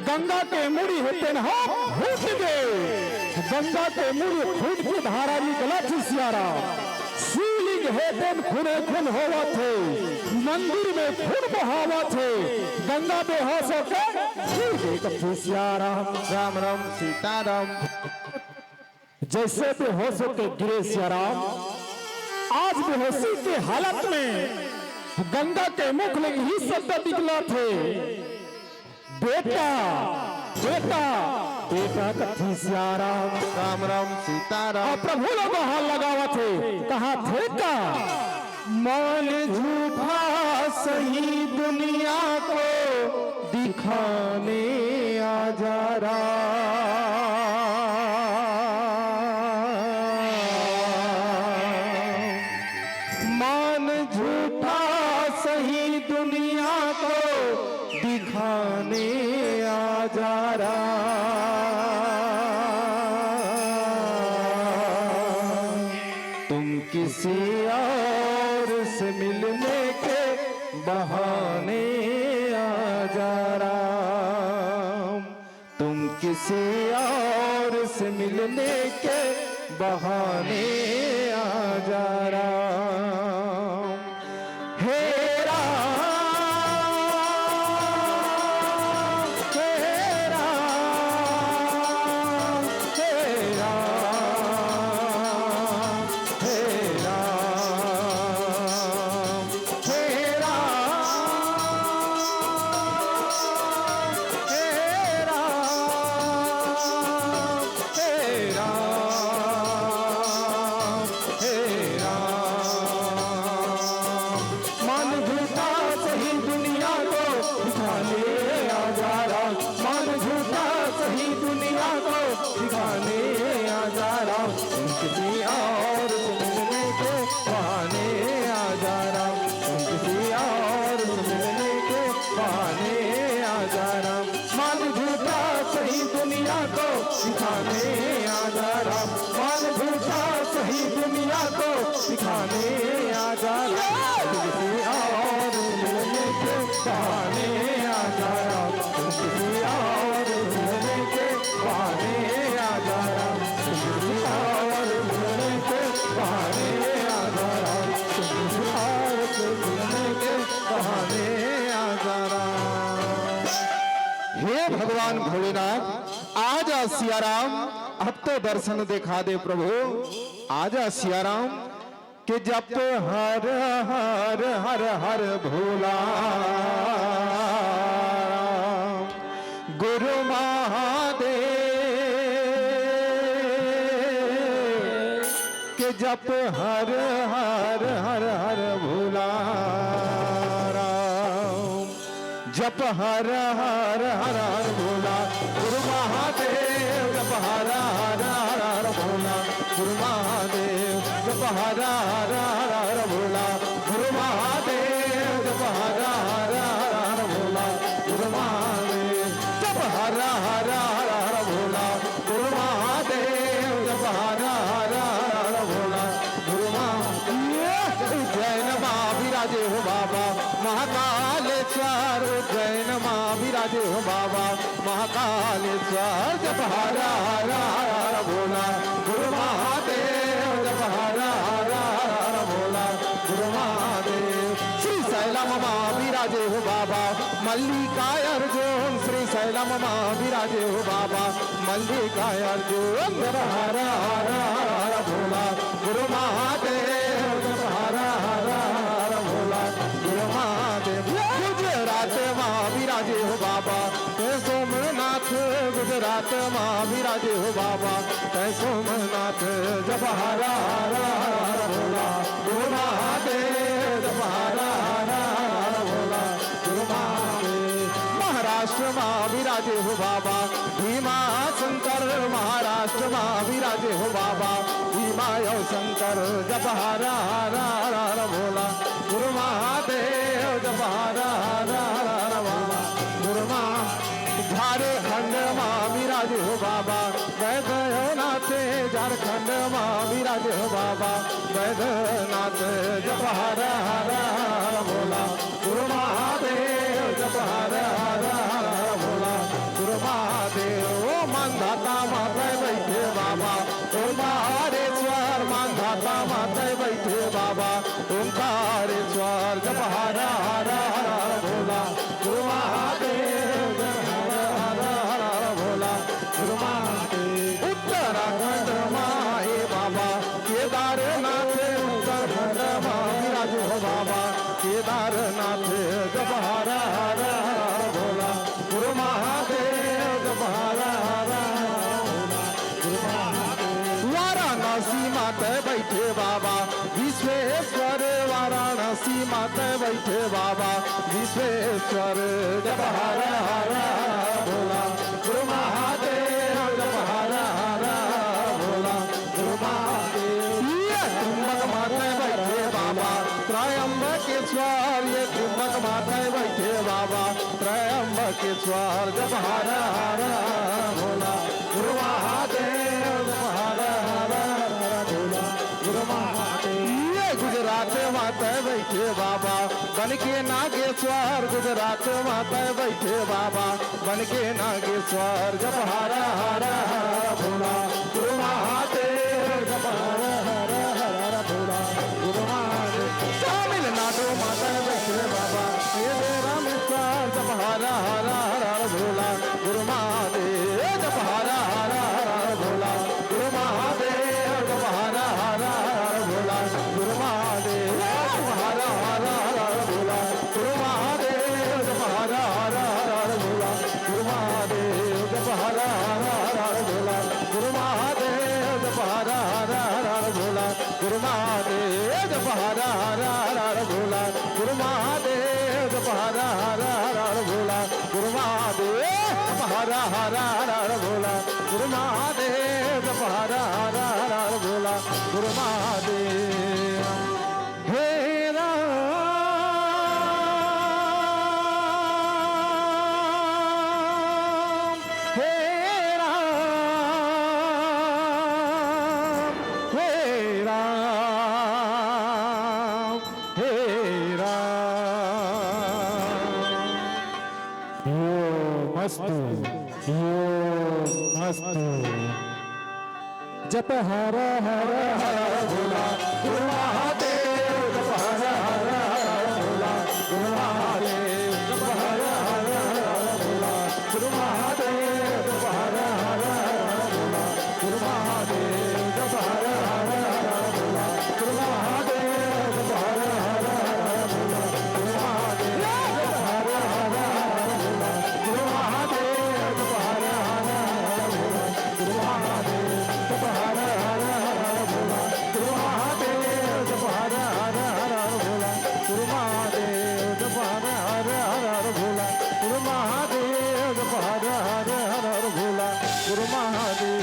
गंगा के मुड़ी हे तेन हा फूट गे, गंगा के मुड़ी फूट के धारा निकलथे सिया राम। शिवलिंग हे तेन खूने खून होवत हे, मंदिर में खून बहावत हे, गंगा बेहोश होके गिर गे कथे सिया राम। राम राम सीताराम। जइसे बेहोश होके गिरे सिया राम, आज बेहोशी के हालत में गंगा के मुख ले इही शब्द निकलत हे, बेटा, बेटा, बेटा कथे सिया राम। राम राम सीताराम। अउ प्रभु ला गोहार लगावत हे, कहत हे का, मान झूठा सही दुनिया को दिखाने आ जा राम। मान झूठा सही दुनिया को दिखाने आ जा राम। तुम किसी और से मिलने के बहाने आ जा किसी और से मिलने के बहाने आ जा राम। हे राम, हे राम, हे राम, हे राम। हे राम, हे राम, हे राम, हे राम। मान झूठा सही दुनिया को दिखाने आ जा राम, मान झूठा सही दुनिया को दिखाने आ जा राम। तुम किसी और से मिलने के बहाने आ जा राम, तुम किसी और से मिलने के बहाने आ जा राम। मान झूठा सही दुनिया को दिखाने आ जा राम, मान झूठा सही दुनिया को दिखाने आ जा राम। तुम किसी और से मिलने के बहाने आ जा राम, तुम किसी और से मिलने के बहाने आ जा राम, तुम किसी और से मिलने के बहाने आ जा राम, तुम किसी और से मिलने के बहाने आ जा राम। हे भगवान भोलेनाथ, आ जा सिया राम, अब तो दर्शन दिखा दे प्रभु, आ जा सिया राम। कि जप हर हर हर हर भोला गुरु महादेव, कि जप हर हर हर हर भोला राम। जप हर हर हर हर भोला गुरु महादेव, जप हर हर हर हर भोला गुरु महादेव, जप हर हर हर हर भोला गुरु महादेव, जप हर हर हर हर भोला गुरु महादेव, जप हर हर हर हर भोला गुरु महादेव, जप हर हर हर हर भोला गुरु महादेव। उज्जैन मा विराजे हो बाबा महाकालेश्वर, उज्जैन मा विराजे हो बाबा महाकालेश्वर, जप हर हर हर हर भोला गुरु महादेव, जप हर हर हर हर भोला गुरु महादेव। श्रीशैलम मा विराजे हो बाबा मल्लिकार्जुन, श्रीशैलम मा विराजे हो बाबा मल्लिकार्जुन, जप हर हर हर हर भोला गुरु महादेव, जप हर हर हर भोला गुरु महादेव। गुजरात मा विराजे हो बाबा तैं सोमनाथ, गुजरात मा विराजे हो बाबा तैं सोमनाथ, जप हर हर हर भोला गुरु महादेव, जप हर हर हर भोला गुरु महादेव। महाराष्ट्र मा विराजे हो बाबा भीमा शंकर, महाराष्ट्र मा विराजे हो बाबा भीमा अउ शंकर, जप हर हर हर भोला गुरु महादेव, जप हर हर हर भोला गुरु महा-, झारखंड मा विराजे हो बाबा बैद्यनाथ, झारखंड मा विराजे हो बाबा बैद्यनाथ, जप हर हर हर भोला गुरु महादेव, जप हर हर हर भोला गुरु महादेव। ओ मांधाता मा तैं बइठे बाबा ओंकारेश्वर, मांधाता मा तैं बइठे बाबा ओंकारेश्वर, जप हर हर हर हर भोला गुरु महादेव, जप हर हर हर हर भोला गुरु महादेव। उत्तराखंड मा हे बाबा केदारनाथ, उत्तराखंड मा विराजे हो बाबा केदारनाथ, जप हर हर हर भोला गुरु महादेव, जप हर हर हर भोला गुरु महादेव। वाराणसी मा तैं बइठे बाबा विश्वेश्वर, वाराणसी मा तैं बइठे बाबा विश्वेश्वर, जप हर हर हर भोला गुरु महादेव, जप हर हर हर भोला गुरु महादेव। ये त्र्यंबक मा तैं बइठे बाबा त्रयंबकेश्वर, ये त्र्यंबक मा तैं बइठे बाबा त्रयंबकेश्वर, जप हर हर हर भोला गुरु महादेव, जप हर हर हर भोला गुरु महादेव। ये गुजरात मा तैं बइठे बाबा बन के नागेश्वर गुजरात मा तैं बइठे बाबा, बन के नागेश्वर। जप हर हर हर भोला गुरु महादेव, जप हर हर हर भोला गुरु महादेव। तमिलनाडु मा तैं बइठे बाबा, ये दे रामेश्वर। जप हर हर हर भोला गुरु महादेव, जप हर हर हर भोला गुरु महादेव, जप हर हर हर भोला गुरु महादेव, जप हर हर हर भोला गुरु महादेव, जप हर हर हर भोला गुरु महादेव, जप हर हर हर भोला गुरु महादेव, जप हर हर हर भोला गुरु महादेव, जप हर हर हर भोला गुरु महादेव, जप हर हर हर भोला गुरु महादेव, जप हर हर हर भोला गुरु महादेव, जप हर हर हर भोला गुरु महादेव। हे राम, हे राम, हे राम, हे राम। यो मस्तु, यो मस्तु। जप हर हर हर भोला गुरु महादेव, जप हर हर हर भोला गुरु महादेव, जप हर हर हर भोला गुरु महादेव, जप हर हर हर भोला गुरु महादेव, जप हर हर हर भोला गुरु महादेव, जप हर हर हर भोला गुरु महादेव, जप हर हर हर भोला गुरु महादेव, जप हर हर हर भोला गुरु महादेव, जप हर हर हर भोला गुरु महादेव, जप हर हर हर भोला गुरु महादेव, जप हर हर हर भोला गुरु महादेव, जप हर हर हर भोला गुरु महादेव।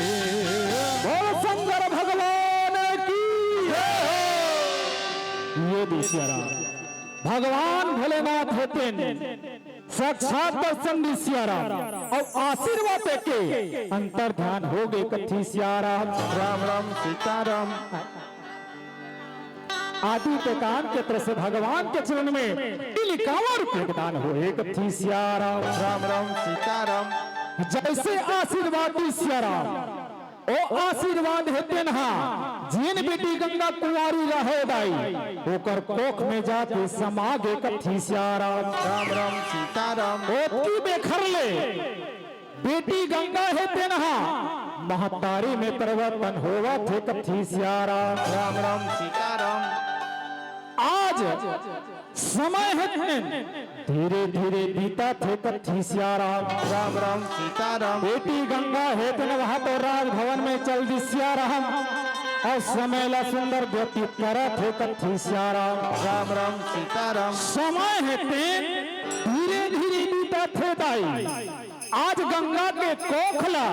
बोल शंकर भगवान की जय। ये दे सियाराम, भगवान भोलेनाथ हे तेन साक्षात दर्शन दे सियाराम, अउ आशीर्वाद देके अंतर ध्यान हो गे कथे सियाराम। राम राम सीताराम। आदि ते कान के तरह से भगवान के चरण में तिल इक्यावन रुपये के दान होए कथे सियाराम। राम राम सीताराम। जइसे आशीर्वाद दे सियाराम, ओ आशीर्वाद हे तेन हा, जेन बेटी गंगा कुंवारी रहे दाई, ओकर कोख में जाके समा गे कथे सियाराम। राम राम सीताराम। ओतकी बेर ले बेटी गंगा हे तेन हा, महतारी में परिवर्तन होवत हे कथे सियाराम। राम राम सीताराम। आज समय हे तेन धीरे धीरे बीतत हे कथे सियाराम। राम राम सीताराम। बेटी गंगा हे तेन वहाँ तो राजभवन में चल दिस सियाराम, अउ समय ला सुंदर व्यतीत करत हे कथे सियाराम। राम राम सीताराम। समय हे तेन धीरे धीरे बीतत हे दाई। आज गंगा के कोख ला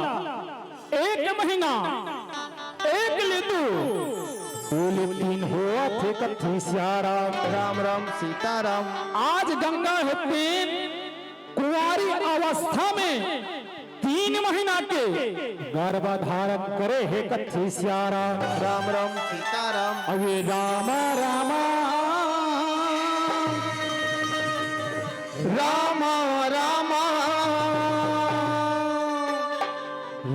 एक महीना, एक ले दू, दू ले तीन होवत हे कथे सियाराम। राम राम सीताराम। आज गंगा हे तेन कुंवारी अवस्था में तीन महीना के गर्भ धारण करे हे कथे सियाराम। राम राम सीताराम। अबे राम राम, राम राम,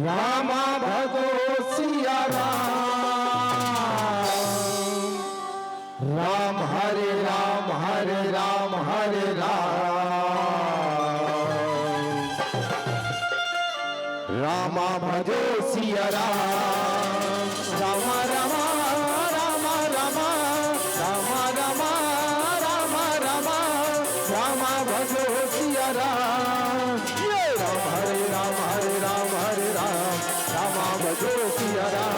राम भजो सिया राम। राम हरे राम, हरे राम, हरे राम। राम भजो सिया राम। राम राम, राम राम, राम राम, राम राम, राम भजो सिया राम। ये राम हरे राम, हरे राम, हरे राम, राम भजो सिया राम।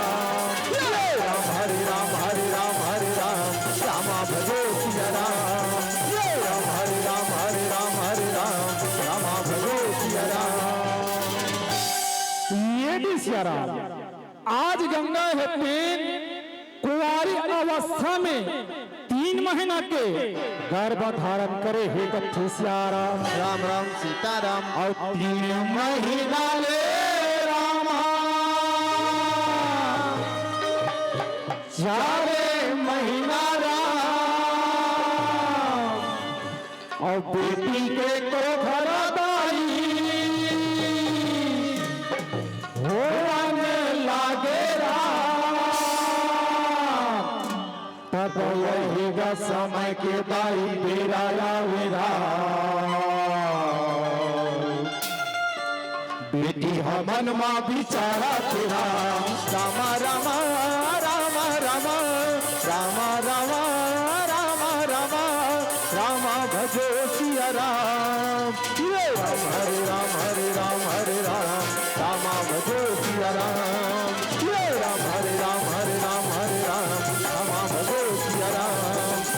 ये राम हरे राम, हरे राम, हरे राम, राम भजो सिया राम। ये राम हरे राम, हरे राम, हरे राम, राम भजो सिया राम। ये दे सिया राम। आज गंगा हे तेन कुंवारी अवस्था में तीन महीना के गर्भ धारण करे हे कथे सिया राम। राम राम सीताराम। अउ तीन महीना ले राम, चारे महीना राम, बेटी के कोखर दाई होवन लागे राम। तब वही गा समय के दाई बेरा आवे राम। बेटी हमन मा बिचारा तेरा राम राम राम राम राम राम राम राम राम राम भजो सिया राम। हरे राम हरे राम हरे राम हरे राम राम भजो सिया राम। हरे राम हरे राम हरे राम हरे राम राम भजो सिया राम।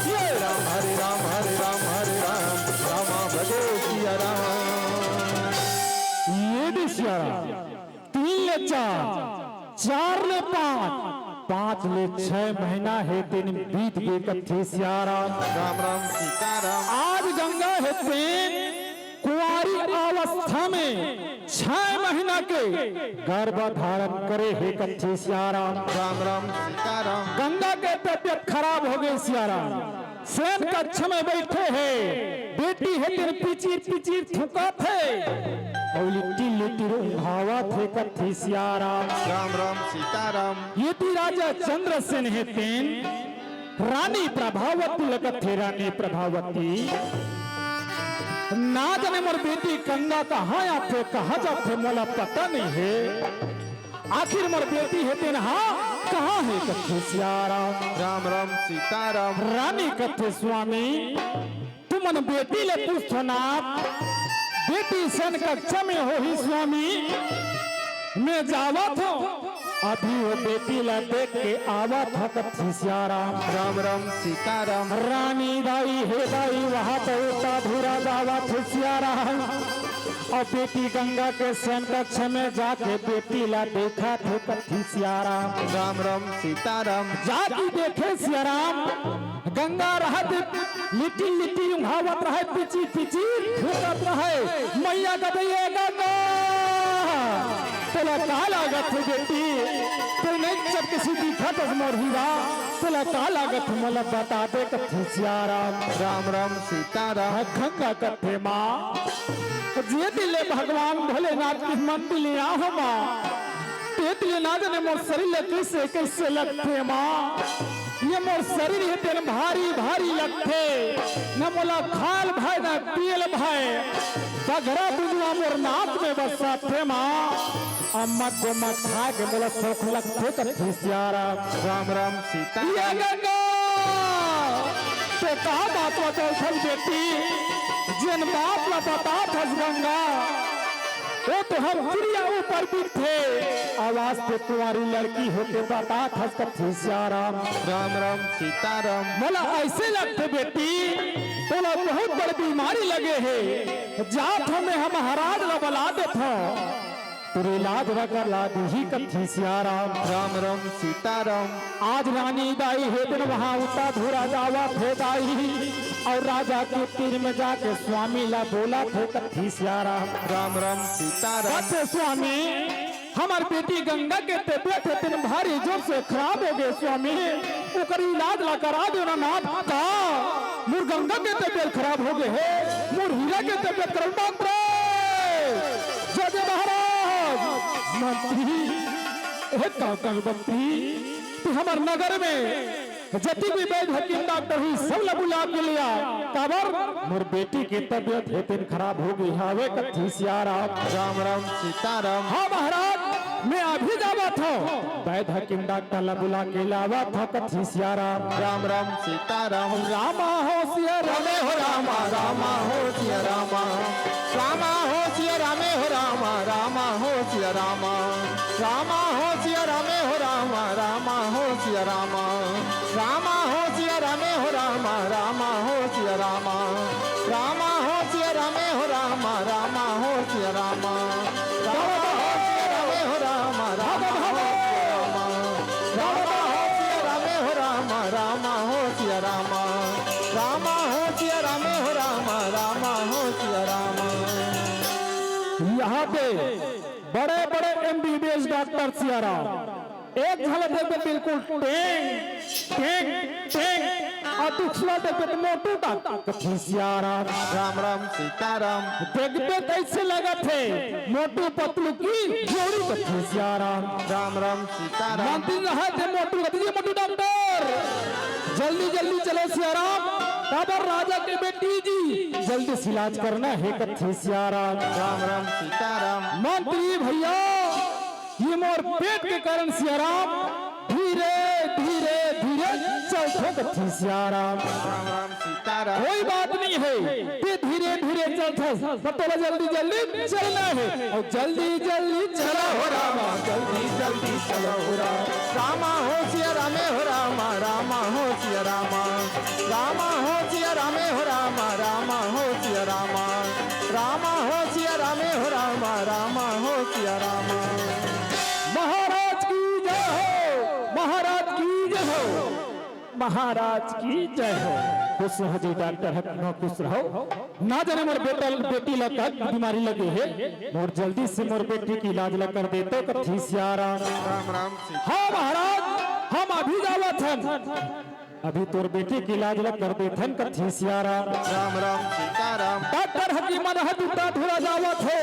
हरे राम हरे राम हरे राम हरे राम राम भजो सिया राम। ये भी सिया राम। तीन ले चार, चार ले पाँच, पाँच ले छह महीना हे तेन बीत गे कथे सिया राम। राम राम सीताराम। आज गंगा हे तेन कुंवारी अवस्था में छह महीना के गर्भ धारण करे हे कथे सिया राम। राम राम सीताराम। गंगा के तबीयत खराब हो गई सिया राम। शयन कक्ष में बैठे हे, बेटी हे तेन पिचिर पिचिर थूकत हे, अउ लिटिर लिटिर उंघावत हे कथे सिया राम। राम राम सीताराम। ये ती राजा चंद्रसेन हे तेन रानी प्रभावती ल कथे, रानी प्रभावती, ना जाने मोर बेटी गंगा कहाँ आथे, कहाँ जाथे, मोला पता नहीं हे। आखिर मोर बेटी हे तेन हा कहाँ हे कथे सिया राम। राम राम सीताराम। रानी कथे स्वामी, तुमन बेटी ले पूछथो नाथ, बेटी शयन कक्ष में होही स्वामी, मैं जावत हों, अभी वो बेटी ला देख के आवत हों कथे सिया राम। राम राम सीताराम। रानी दाई हे दाई वहाँ तो उता धुरा जावत हे सिया राम। अउ बेटी गंगा के शयन कक्ष में जाके बेटी ला देखत हे कथे सिया राम। राम राम सीताराम। जाके देखे सिया राम, गंगा रहत लिटिर लिटिर उंघावत रहे, पिचिर पिचिर थूकत रहे। मैया कथे ए गंगा, तोला का लागत हे बेटी? तोर नैन चपके से दिखत हस मोर हीरा, तोला का लागत हे मोला बता दे कथे सिया राम। राम राम सीताराम। गंगा कथे माँ, जे दिन ले भगवान भोलेनाथ के मंदिर ले आए हों माँ, ते दिन ले ना जाने मोर शरीर ल कइसे कइसे लगथे माँ। ये मोर शरीर हे तेन भारी भारी लगथे, न मोला खाय ल भाय न पीये ल भाय। बघरा बुजुआ मोर नाक में बसथे माँ, अउ मत दे मत खाय के मोला सुख लगथे कथे सिया राम। राम राम सीता। ए गंगा, ते का बात बतउथस बेटी, जेन बात ला बतात हस गंगा, ओ तो हम चिड़िया ऊपर बिठथे, अउ आज ते कुंवारी लड़की होके बतात हस कथे सिया राम। राम राम सीताराम। मोला अइसे लगथे बेटी, तोला बहुत बड़ बीमारी लगे हे, जात हों मैं हमर महाराज ला बला देथों, तोर इलाज ला करा दिही कथे सिया राम। राम राम सीताराम। आज रानी दाई हे तेन वहाँ उता धुरा जावत हे दाई, अउ राजा के तीर में जाके स्वामी ला बोलत हे कथे सिया राम। राम राम सीताराम। कथे स्वामी, हमर बेटी गंगा के तबीयत हे तेन भारी जोर से खराब हो गे स्वामी, ओकर इलाज ला करा देना नाथ। का मोर गंगा के तबीयत खराब हो गे हे, मोर हीरा के तबीयत खराब? बाप रे, जय जय महाराज। मंत्री, हे काका मंत्री, ते हमर नगर में जति भी वैद्य हकीम डॉक्टर होही, सब ला बुला के ले आ। काबर? मोर बेटी के तबीयत हे तेन खराब हो गे हवे कथे सिया राम। राम राम सीताराम। हाँ महाराज, मैं अभी जावत हों, वैद्य हकीम डॉक्टर ला बुला के लावत हों कथे सिया राम। राम राम सीताराम। रामा हो सिया राम। रामे हो रामा, रामा हो सिया रामा। रामा हो सिया रामे हो रामा, रामा हो सिया रामा। रामा हो सिया रामे हो रामा, रामा हो सिया रामा। रामा हो सिया रामे हो रामा, रामा हो सिया रामा। रामा हो सिया रामे हो रामा, रामा हो सिया रामा। रामा हो सिया रामे हो रामा, रामा हो सिया रामा। रामा हो सिया रामे हो रामा, रामा हो सिया रामा। रामा हो सिया रामे हो रामा, रामा हो सिया रामा। यहाँ पे बड़े बड़े एमबीबीएस डॉक्टर सिया राम, एक झलक देख के बिल्कुल टेंग टेंग टेंग। अउ दूसरा देखबे त मोटू डॉक्टर कथे सियाराम। राम राम सीताराम। देखबे त अइसे लगत हे मोटू पतलू के जोड़ी कथे सियाराम। राम राम सीताराम। मंत्री रहत हे मोटू कथे, "जी मोटू डॉक्टर, जल्दी जल्दी चलो सियाराम, काबर राजा के बेटी जी जल्दी से इलाज करना हे कथे सियाराम।" राम राम सीताराम। मंत्री भैया, ये मोर पेट के कारण सियाराम धीरे धीरे धीरे चलथों कथे सियाराम। राम राम सीताराम। कोई बात नहीं हे, ते धीरे धीरे चलथस, पर तोला जल्दी जल्दी चलना हे। अउ जल्दी जल्दी चला हो रामा, जल्दी जल्दी चला हो रामा। रामा हो सिया रामे हो रामा, रामा हो सिया रामा। रामा हो सिया रामे हो रामा, रामा हो सिया रामा। रामा हो सिया रामे हो रामा, रामा हो सिया रामा। महाराज की जय हो, महाराज की जय हो, महाराज की जय हो। खुश रहो जी डॉक्टर हकीम, खुश रहो। ना जाने मोर बेटा, बेटी ला का बीमारी लगे हे, मोर जल्दी से मोर बेटी के इलाज ला कर देतो कथे सियाराम। राम राम सीता। हाँ महाराज, हम अभी जावत हन, अभी तोर बेटी के इलाज ला कर देथन कथे सियाराम। राम राम सीताराम। डॉक्टर हकीम रहत उता धुरा जावत हे,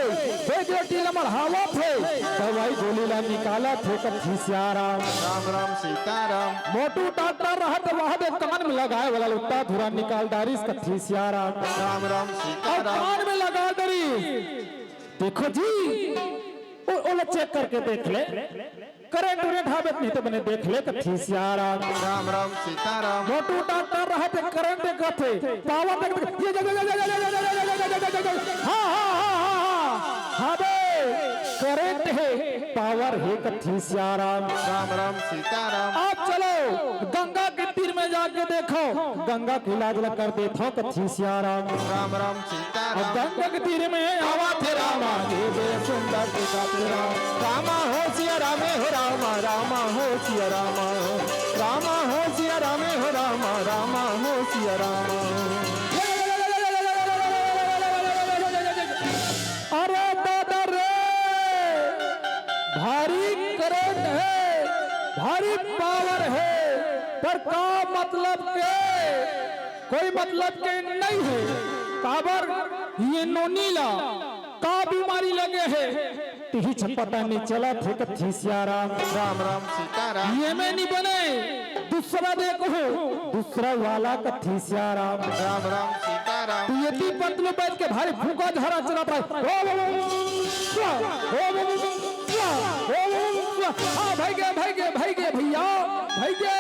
बेटी ला मढ़ावत हे, दवाई गोली ला निकालत हे कथे सियाराम। राम राम सीताराम। मोटू डॉक्टर रहत वह दे कान में लगाए वाला उता धुरा निकाल डारिस कथे सियाराम। राम राम अउ सीताराम। कान में लगा डारिस। देखो जी, ओ, ओला चेक करके देख ले, करंट उरेंट हावे त नहीं तो बने देख ले कथे सियाराम। राम राम सीताराम। मोटू डॉक्टर रहत हे करंट देखत हे, पावर देखत हे, ये, ये, ये, हाँ, हाँ, हाँ, हाँ, हाँ, हाँ बे, करंट हे, पावर हे कथे सियाराम। राम राम सीताराम। आप चलो गंगा के तीर में जाके देखो, गंगा के इलाज ला कर देथों कथे सियाराम। राम राम अब सीताराम। गंगा के तीर में आवा थे रामा, देवे सुंदर दिखा थे राम। रामा हो सिया रामे हो रामा, रामा हो सिया रामा। रामा हो सिया रामे हो रामा, रामा हो सिया रामा। अरे दादा रे, भारी करंट हे, भारी पावर हे, पर का मतलब के? कोई मतलब के नहीं हे। काबर ये नोनी ला का बीमारी लगे हे, तिहिच पता नहीं चलत हे कथे सियाराम। राम राम सीताराम। ये में नहीं बने, दूसरा देखो, दूसरा वाला कथे सियाराम। राम राम सीताराम। तू ये ती पतलू बैठ के भारी फूका झाड़ा चला पाए। ओ, ओ, ओ, ओ, ओ, ओ, ओ, ओ, ओ, ओ, ओ, हाँ, भाई गे, भाई गे, भाई गे, भैया, भाई गे,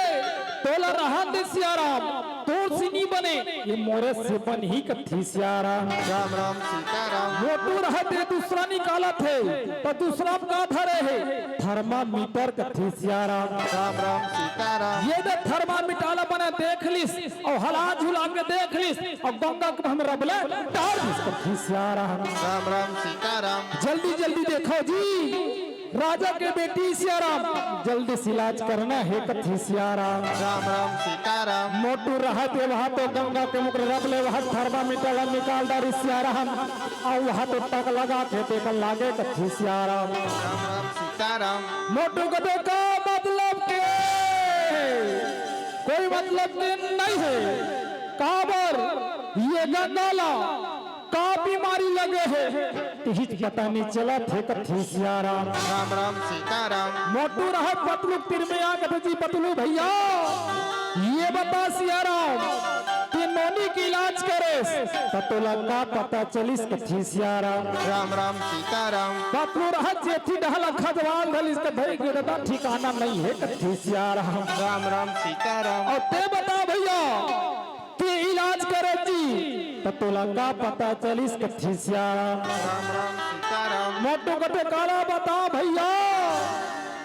तोला रहत हे सियाराम, तोर से नी बने, ये मोरे से बनही कथे सियाराम। राम राम सीताराम। मोटू रहत हे, दूसरा निकालत हे, त दूसरा में का धरे हे? थर्मामीटर कथे सियाराम। राम राम सीताराम। ये दे थर्मामीटर ला बने देख लिस, अउ हला झुला के देख लिस, अउ गंगा के हम रबले डार दिस कथे सियाराम। राम राम सीताराम। जल्दी जल्दी देखो जी, राजा के बेटी सियाराम, जल्दी से इलाज करना हे कथे सियाराम। राम राम सीताराम। मोटू रहत हे वहाँ तो गंगा के मुकर रबले वहाँ थर्मामीटर ला निकाल डारिस सियाराम, अउ वहाँ तो टक लगा के देख लागे कथे सियाराम। राम राम सीताराम। मोटू कथे का मतलब के? कोई मतलब के नहीं हे। काबर ये गंगा ला का बीमारी लगे हे, तिहिच पता नहीं चलत हे कथे सियाराम। राम राम सीताराम। मोटू रहत पतलू के तीर में आ कथे जी पतलू भैया, ये बता सियाराम, ते नोनी के इलाज करेस, त तोला का पता चलिस कथे सियाराम। राम राम सीताराम। पतलू रहत जेती डहला खजवाल धलिस के धई के ददा ठिकाना नहीं हे कथे सियाराम। राम राम सीताराम। अउ ते बता भैया, ते इलाज करे जी, त तोला का पता चलिस कथे सियाराम। राम राम सीताराम। मोटू कथे काला बता भैया,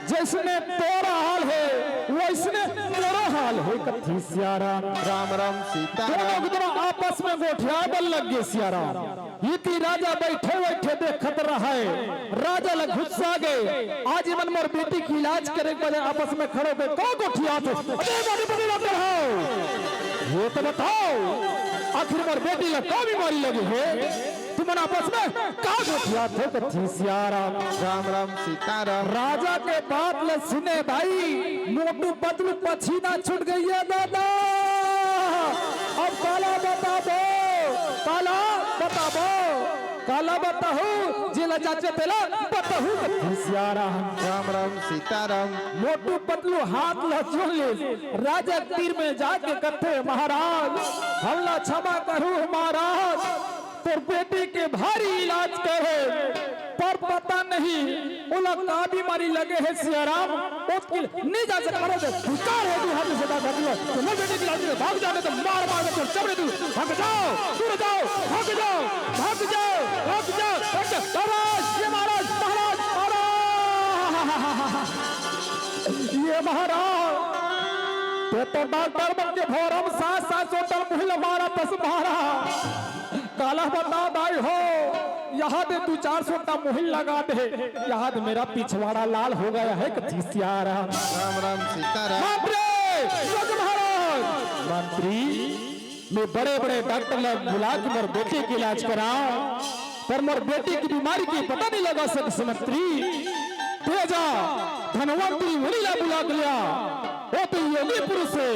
जइसने तोर हाल हे, वइसने मोरो हाल हे कथे सियाराम। राम राम सीताराम। दोनों के दोनों आपस में गोठियाए बर लग गे सियाराम। इती राजा बइठे बइठे देखत रहय, राजा ल गुस्सा गे, आज एमन मोर बेटी के इलाज करे के बजाय आपस में खड़े होके का गोठियात हे? अरे बड़ी बड़ी डॉक्टर हो, ये तो बताओ, आखिर मोर बेटी ल का बीमारी लगे हे? तुमन आपस में का गोठियात हो कथे सियाराम। राम राम सीताराम। राजा के बात ल सुने भाई, मोटू पतलू पसीना छूट गे हे दादा। काला बताबो, काला बताबो, काला बताहू, जेला जांचे तेला बताहू कथे सियाराम। राम राम सीताराम। मोटू पतलू हाथ ला जोड़ ले, राजा तीर में जाके कथे, महाराज, हमला क्षमा करू महाराज, तोर बेटी के भारी इलाज करे, पर पता नहीं ओला का बीमारी लगे हे सियाराम, ओतकी ले नी जा सकत। महाराज, धिक्कार हे, तू हाथ से बात कर लो। तो मोर बेटी के इलाज करे, भाग जाने तो मार मार के चमड़े तू, भाग जाओ, दूर जाओ, भाग जाओ, भाग जाओ, भाग जाओ, भाग जाओ। महाराज, ये महाराज, महाराज, महाराज, ये महाराज, ते तो डॉक्टर बन के भोरम सास सास होटल मुहिला मारा तस मारा। काला बता दाई हो, यहाँ दे दू चार सौ टा मुहिल लगा दे, यहाँ दे मेरा पिछवाड़ा लाल हो गया है कथे सियाराम। राम राम सीताराम। बाप रे, जग महाराज। मंत्री, मैं बड़े बड़े डॉक्टर ला बुला के मोर बेटी के इलाज कराओ, पर मोर बेटी के बीमारी के पता नहीं लगा सकस मंत्री। तेजा धनवंतरी मुनि ला बुला के लिया। ओ तो योगी पुरुष हे,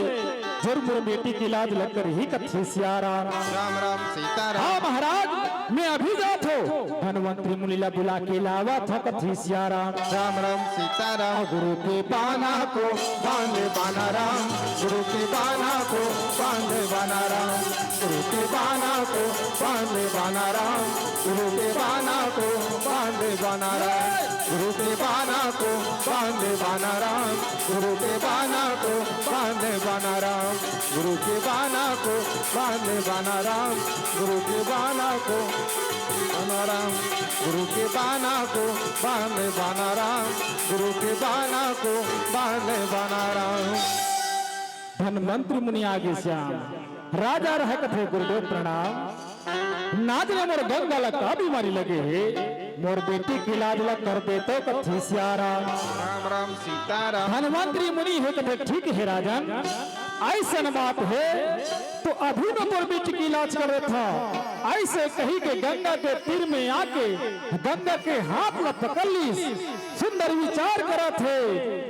जरूर मोर बेटी के इलाज ला करही कथे सियाराम। राम राम सीताराम। हाँ महाराज, मैं अभी जात हों। धनवंतरी मुनि ला बुला के लावत हों कथे सियाराम। राम राम सीताराम। गुरु के बाना को बांधे बाना राम, गुरु के बाना को बांधे बाना राम, गुरु के बाना को बांधे बाना राम, गुरु के बाना को बांधे बाना राम, गुरु के बाना को बांधे बाना राम, गुरु के बाना को बांधे बाना राम, गुरु के बाना को बांधे बाना राम, गुरु के बाना को बाना राम, गुरु के बाना को बांधे बाना राम, गुरु के बाना को बांधे बाना राम। धनवंतरी मुनि आगे श्याम। राजा रहे कथे गुरुदेव प्रणाम। ना जाने मोर गंगा ला का बीमारी लगे हे, मोर बेटी के इलाज ला कर देतो कथे सियाराम। राम राम सीताराम। धनवंतरी मुनि हे कथे ठीक हे राजन, अइसन बात हे तो अभी मैं तोर बेटी के इलाज कर देथों। अइसे कही के गंगा के तीर में आके गंगा के हाथ ला पकड़ लिस। सुंदर विचार करत हे,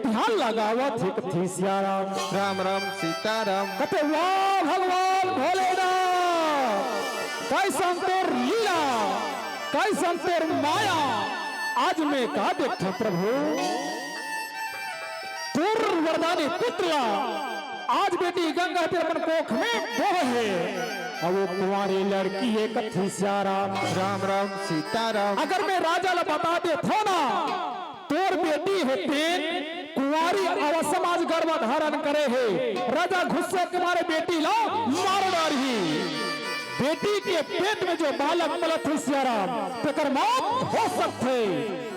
ध्यान लगावत हे कथे सियाराम। राम राम सीताराम। कथे वाह भगवान भोलेनाथ, कइसन तोर लीला, कइसन तोर माया, आज मैं का देखथों प्रभु। तोर वरदानी पुत्र ला आज बेटी गंगा तेरे अपन कोख में बोहे हे। अउ वो कुंवारी लड़की हे कथे सियाराम। राम राम सीताराम। अगर मैं राजा ला बता देथों ना, तोर बेटी हे तेन कुंवारी अवस्था में आज गर्भ धारण करे हे। राजा गुस्सा के मारे बेटी ला मार डारही। बेटी के पेट में जो बालक पलत हे सियाराम, तेकर मौत हो सकथे।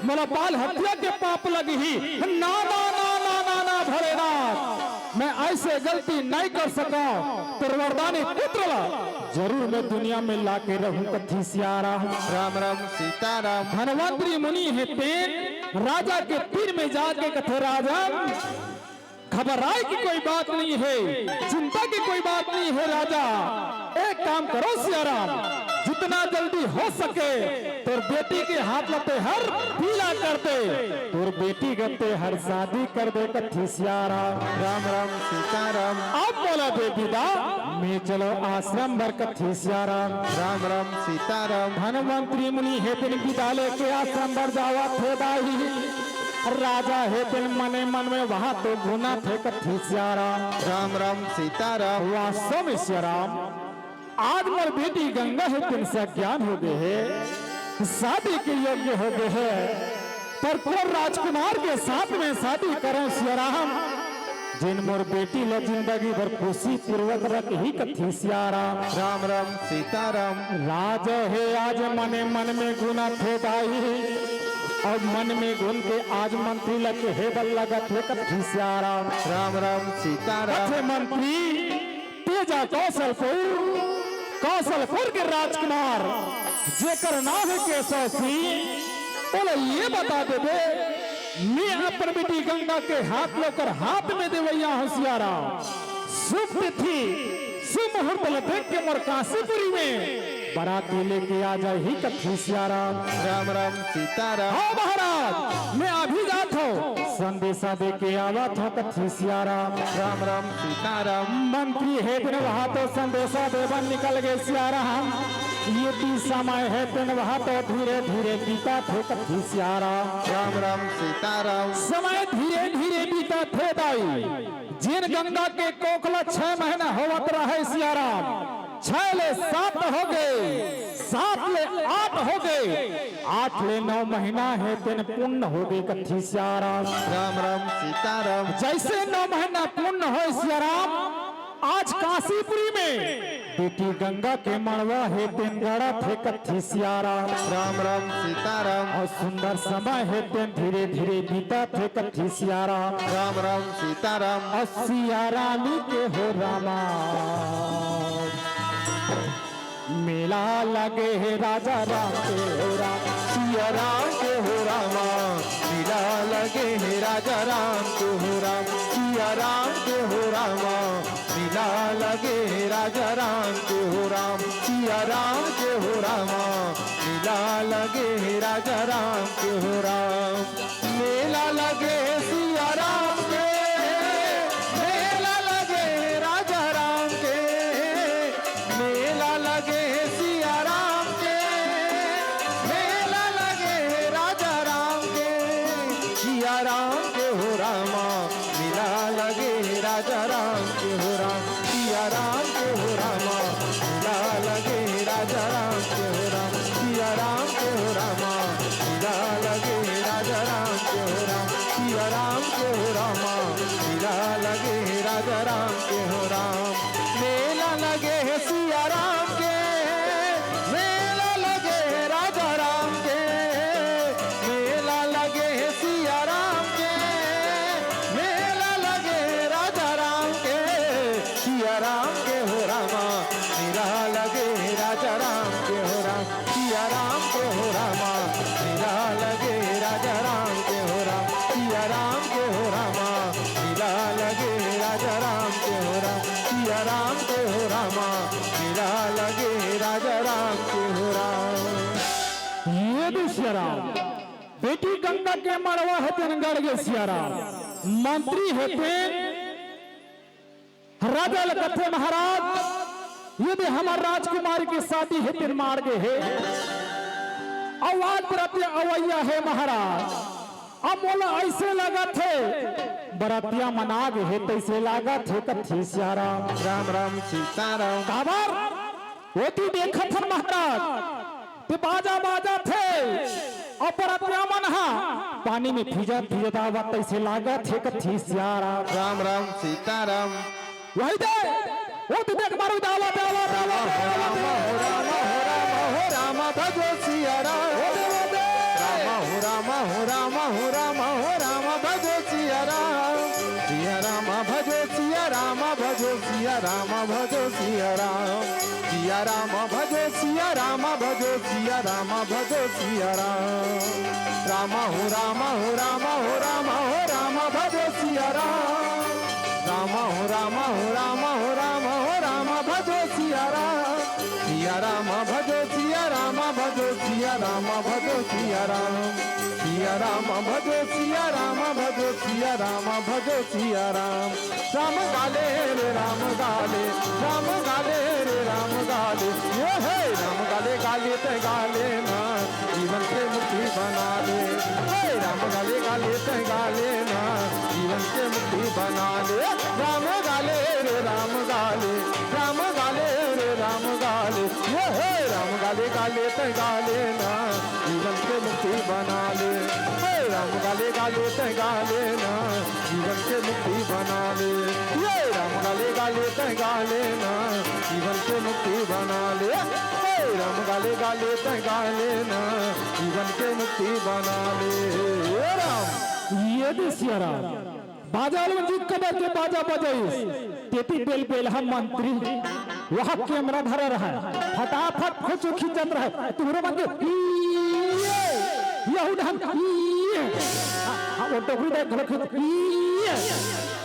मोला बाल हत्या के पाप लगही। ना, ना, ना, भोलेनाथ, मैं अइसे गलती नहीं कर सकंव। तोर वरदानी पुत्र ला जरूर मैं दुनिया में लाके रहूं कथे सियाराम। राम राम सीताराम। धनवंतरी मुनि हे तेन राजा के तीर में जाके कथे राजन, घबराए की कोई बात नहीं हे, चिंता की कोई बात नहीं हे राजा। एक काम करो सियाराम, जितना जल्दी हो सके तोर बेटी के हाथ ला तेहर पीला कर दे, तोर बेटी के तेहर शादी कर दे कथे सियाराम। राम राम सीताराम। अब मोला दे बिदा, मैं चलों आश्रम बर कथे सियाराम। राम राम सीताराम। धनवंतरी मुनि हे तेन बिदा लेके आश्रम बर जावत हे दाई। राजा हे तेन मने मन में वहां तो गुनथे कथे सियाराम। राम राम सीताराम। वास्तव में सियाराम, आज मोर बेटी गंगा हे तेन सज्ञान हो गे हे, शादी के योग्य हो गे हे, पर तोर राजकुमार के साथ में शादी करेंव सियाराम, जेन मोर बेटी ला जिंदगी भर खुशी पूर्वक रखही कथे सियाराम। राम राम सीताराम। राजा हे आज मने मन में गुनथे दाई, अउ मन में गुन के आज मंत्री ला केहे बर लगत हे कथे सियाराम। राम राम सीताराम। कथे मंत्री, तेजा कौशलपुर, कौशलपुर के राजकुमार जेकर नाम हे केशव सिंह, ओला ये बता देबे, मैं अपन बेटी गंगा के हाथ ला ओकर हाथ में देवइया हों सियाराम। शुभ तिथि, शुभ मुहूर्त ला देख के मोर काशीपुरी में बराती लेके आ जाही कथे सियाराम। राम राम सीताराम। हाँ महाराज, मैं अभी जात हूँ, संदेशा दे के आवत हूँ कथे सियाराम। राम राम सीताराम। मंत्री हे तेन वहाँ तो संदेशा देवन निकल गए सियाराम। ये भी समय हे तेन वहाँ तो धीरे धीरे बीता थे कथे सियाराम। राम राम सीताराम। समय धीरे धीरे बीता थे दाई। जिन गंगा के कोखला छह महीना होवत रहे सियाराम, छह ले सात हो गए, सात ले आठ हो गए, आठ ले नौ महीना हे तेन पूर्ण हो गए कथे सियाराम। राम राम सीताराम। जैसे नौ महीना पूर्ण हो सियाराम, आज काशीपुरी में बेटी गंगा के मड़वा हे तेन गड़ा थे कथे सियाराम। राम राम सीताराम। और सुंदर समय हे तेन धीरे धीरे बीता थे कथे सियाराम। राम राम सीताराम। और सियाराम के हो रामा, मेला लगे हे राजा राम के हो राम। सियाराम के हो रामा, मेला लगे हे राजा राम के हो राम। सियाराम के हो रामा, मेला लगे हे राजा राम के हो राम। सियाराम के हो रामा, मेला लगे हे राजा राम के हो राम। मेला लगे सियाराम के, मेला लगे राजा राम के, मेला लगे सियाराम के, मेला लगे राजा राम के। सियाराम के हो रामा, मेला लगे राजा राम के हो राम। सियाराम के हो रामा, मेला लगे राजा राम के हो राम। सियाराम के हो रामा, मेला लगे राजा राम के हो राम। सियाराम के हो रामा, मेला लगे राजा राम के हो राम। मेला लगे हे सियाराम के, मेला लगे हे राजा राम के, मेला लगे हे सियाराम के, मेला लगे हे राजा राम के। सियाराम के हो रामा, मेला लगे हे राजा राम के हो राम। सियाराम के हो रामा, मेला लगे राजा राम के हो राम। सियाराम के हो रामा, मेला लगे राजा राम के हो राम। सियाराम के हो रामा, मेला लगे राजा राम के हो राम। ये दे सियाराम, बेटी गंगा के मड़वा हे तेन गड़ गे सियाराम, मंत्री हे तेन राजा ल कथे महाराज, ये दे हमर राजकुमारी के शादी हे तेन माड़ गे हे। अउ आज बरतिया अवइया हे महाराज, अब मोला अइसे लागत हे बरतिया मन आ गे हे तइसे लागत हे कथे सियाराम। राम राम सीताराम। काबर? ओती देखत हन महाराज, ते बाजा बाजत हे, अउ बरतिया मन ह पानी में भीजत भीजत आवत तइसे लागत हे कथे सियाराम। राम राम सीताराम। वही दे, ओती देख मारू दावा दावा दावा दावा। राम हो राम हो राम हो राम भजो सियाराम। राम हो राम हो राम हो राम हो राम भजो सियाराम। सियाराम भजो सियाराम भजो सियाराम भजो सियाराम। सियाराम भजो सियाराम भजो सियाराम भजो सियाराम। राम हो राम हो राम हो राम हो राम भजो सियाराम। राम हो राम हो राम हो राम हो राम भजो सियाराम। सियाराम भजो सियाराम भजो सियाराम भजो सियाराम। सियाराम भजो सियाराम भजो सियाराम भजो सियाराम। राम गाले रे राम गाले, राम गाले रे राम गाले। ये हे राम गाले गाले तैं गाले ना, जीवन से मुक्ति बना ले। हे राम गाले गाले तैं गाले ना, जीवन से मुक्ति बना ले। राम गाले रे राम गाले, राम गाले रे राम गाले। ये हे राम गाले गाले तैं गाले ना, जीवन से मुक्ति बना ले। हे राम गाले गाले तैं गाले ना, जीवन से मुक्ति बना ले। ये राम गाले गाले तैं गाले ना, जीवन से मुक्ति बना ले। हे राम गाले गाले तैं गाले ना, जीवन से मुक्ति बना ले। हे राम। ये दे सियाराम। बाजा वाले जीत कबर के बाजा बजाइस। तेती बेल बेल हम मंत्री। वहाँ कैमरा धरा रहा है। फटाफट फोटो खींचत रहे। तुम्हरो मन के, ये, यहू ढंग, ये। हाँ, हाँ, वो टोकरी देख लो, खींच, ये।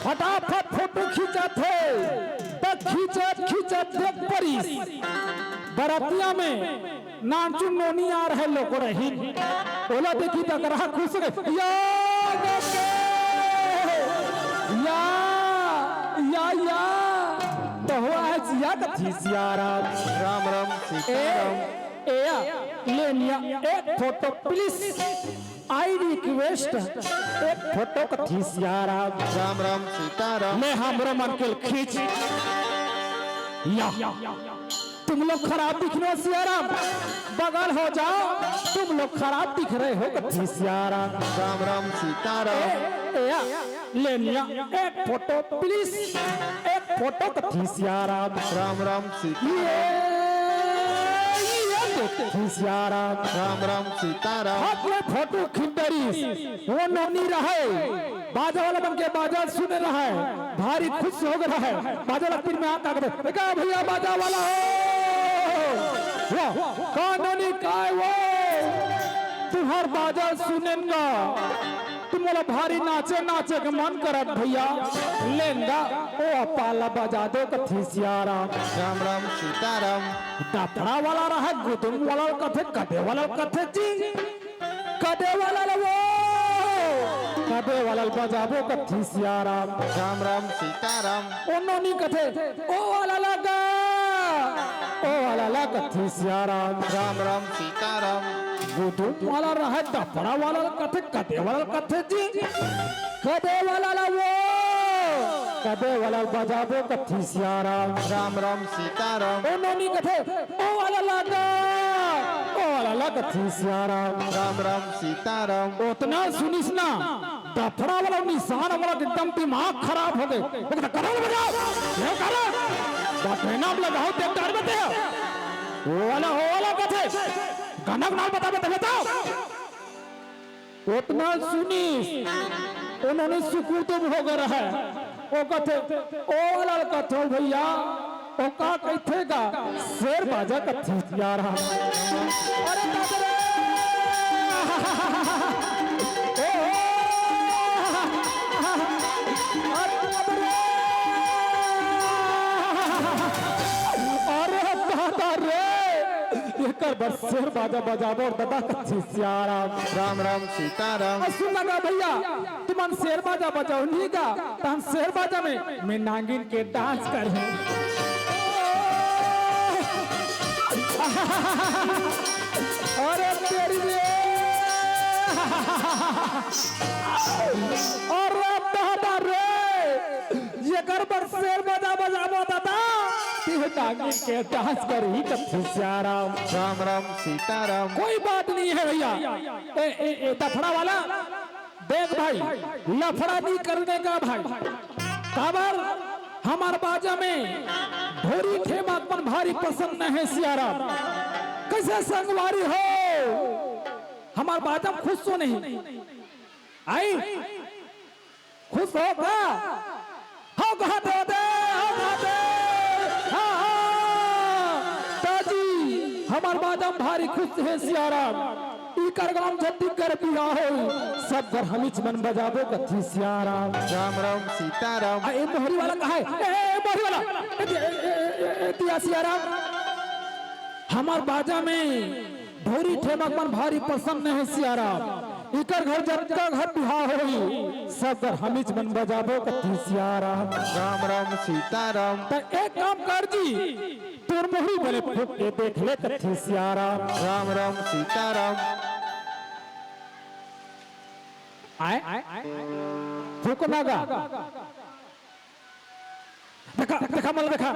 फटाफट फोटो खींचत हे। त खींचत खींचत देख परिस बरतिया में नानचुन नोनी आ रहे लोको रही। ओला देखी त अकरहा खुश रे। या, या, या, या। तो हुआ है जिया कथी सियाराम। राम राम ए, सीताराम। ए, या, लेनिया, एक फोटो प्लीज। आई रिक्वेस्ट, एक फोटो कथी सियाराम। राम राम सीताराम। ले हमरो मन के खींच। या, तुम लोग खराब दिख रहे हो सियाराम, बगल हो जाओ, तुम लोग खराब दिख रहे हो कथी सियाराम। राम राम सीताराम। ए, ए, या, लेनिया, एक फोटो प्लीज, एक फोटो कथी सियाराम। राम राम सीता। ये, ये देख कथी सियाराम। राम राम सीताराम। हाथ में फोटो खिंडरी, वो नोनी रहे, बाजा वाला बन के बाजा सुने रहे, भारी खुश हो गए रहे। बाजा वाला तीर में हाथ आके, "ए का भैया बाजा वाला हो? वाह, का नोनी काय वो? तुम्हार बाजा सुनेन गा, तुम मोला भारी नाचे, नाचे के मन करत भैया, लेन गा, ओ अपाला बजा दो कथी सियाराम।" राम राम सीताराम। दफड़ा वाला रहे, गुदुम वाला कथे, कदे वाला कथे जी। कदे वाला ल वो, कदे वाला ल बजाबो कथी सियाराम। राम राम सीताराम। ओ नोनी कथे, ओ वाला लगा, ओ वाला ला कथी सियाराम। राम राम सीताराम। गुदुम वाला रहे, दफड़ा वाला ल कथे, कदे वाला ल कथे जी। कदे वाला ल वो, कदे वाला ल बजाबो कथी सियाराम। राम राम सीताराम। ओ नोनी कथे, ओ वाला लगा, ओ वाला ला कथी सियाराम। राम राम सीताराम। ओतना सुनिस ना, दफड़ा वाला निशान वाला एकदम दिमाग खराब हो गए। वो कहता, "करो ना बजाओ, ये करो, बटना में लगाओ, देख डार बते हो।" वो वाला, वो वाला कथे, गाना के नाम बता, बता, बताओ। ओतना सुनिस, ओ नोनी सुकुर तो हो गए रहे। ओ कथे, ओ वाला कथो भैया, ओ का कथे गा, शेर बाजा कथी सियाराम। अरे बाप रे! ओ, ओ, अरे बाप रे! अरे दादा रे! एकर बर शेर बाजा बजाबो दादा कथी सियाराम। राम राम सीताराम। आ सुन ना गा भैया, तुमन शेर बाजा बजाओ नहीं गा, त हम शेर बाजा में, में नागिन के डांस करहूं। अरे तेरी रे। अरे दादा रे, एकर बर शेर बाजा बजाबो दादा, तू नागिन के डांस करही कथी सियाराम। राम राम सीताराम। कोई बात नहीं है भैया। ए, ए, ए, दफड़ा वाला, देख भाई, लफड़ा नहीं करने का भाई। काबर हमार बाजा में ढोरी ठेमक मन भारी पसंद है सियाराम। कैसे संगवारी हो, हमार बाजा में खुश तो नहीं आई? खुश हो का? हो कहते होते, हो कहते। हाँ, हाँ। ताजी, हमार बाजा में भारी खुश है सियाराम। इकर गांव जतिक कर बिहा हो, सब घर हमीच मन बजाबो कथी सियाराम। राम राम सीताराम। आ, ए मोहरी वाला कहा है? ए, ए, ए, मोहरी वाला। ए, ए, ए, ए, ए, ए, दिया सियाराम। हमार बाजा में ढोरी ठेमक मन भारी पसंद है सियाराम। इकर घर जतका घर बिहा होई, सब घर हमीच मन बजाबो कथी सियाराम। राम राम सीताराम। त एक काम कर जी, तोर मोहरी बने फूक के देख ले कथी सियाराम। राम राम सीताराम। आए? फूक ना गा। देखा, देखा, मल देखा।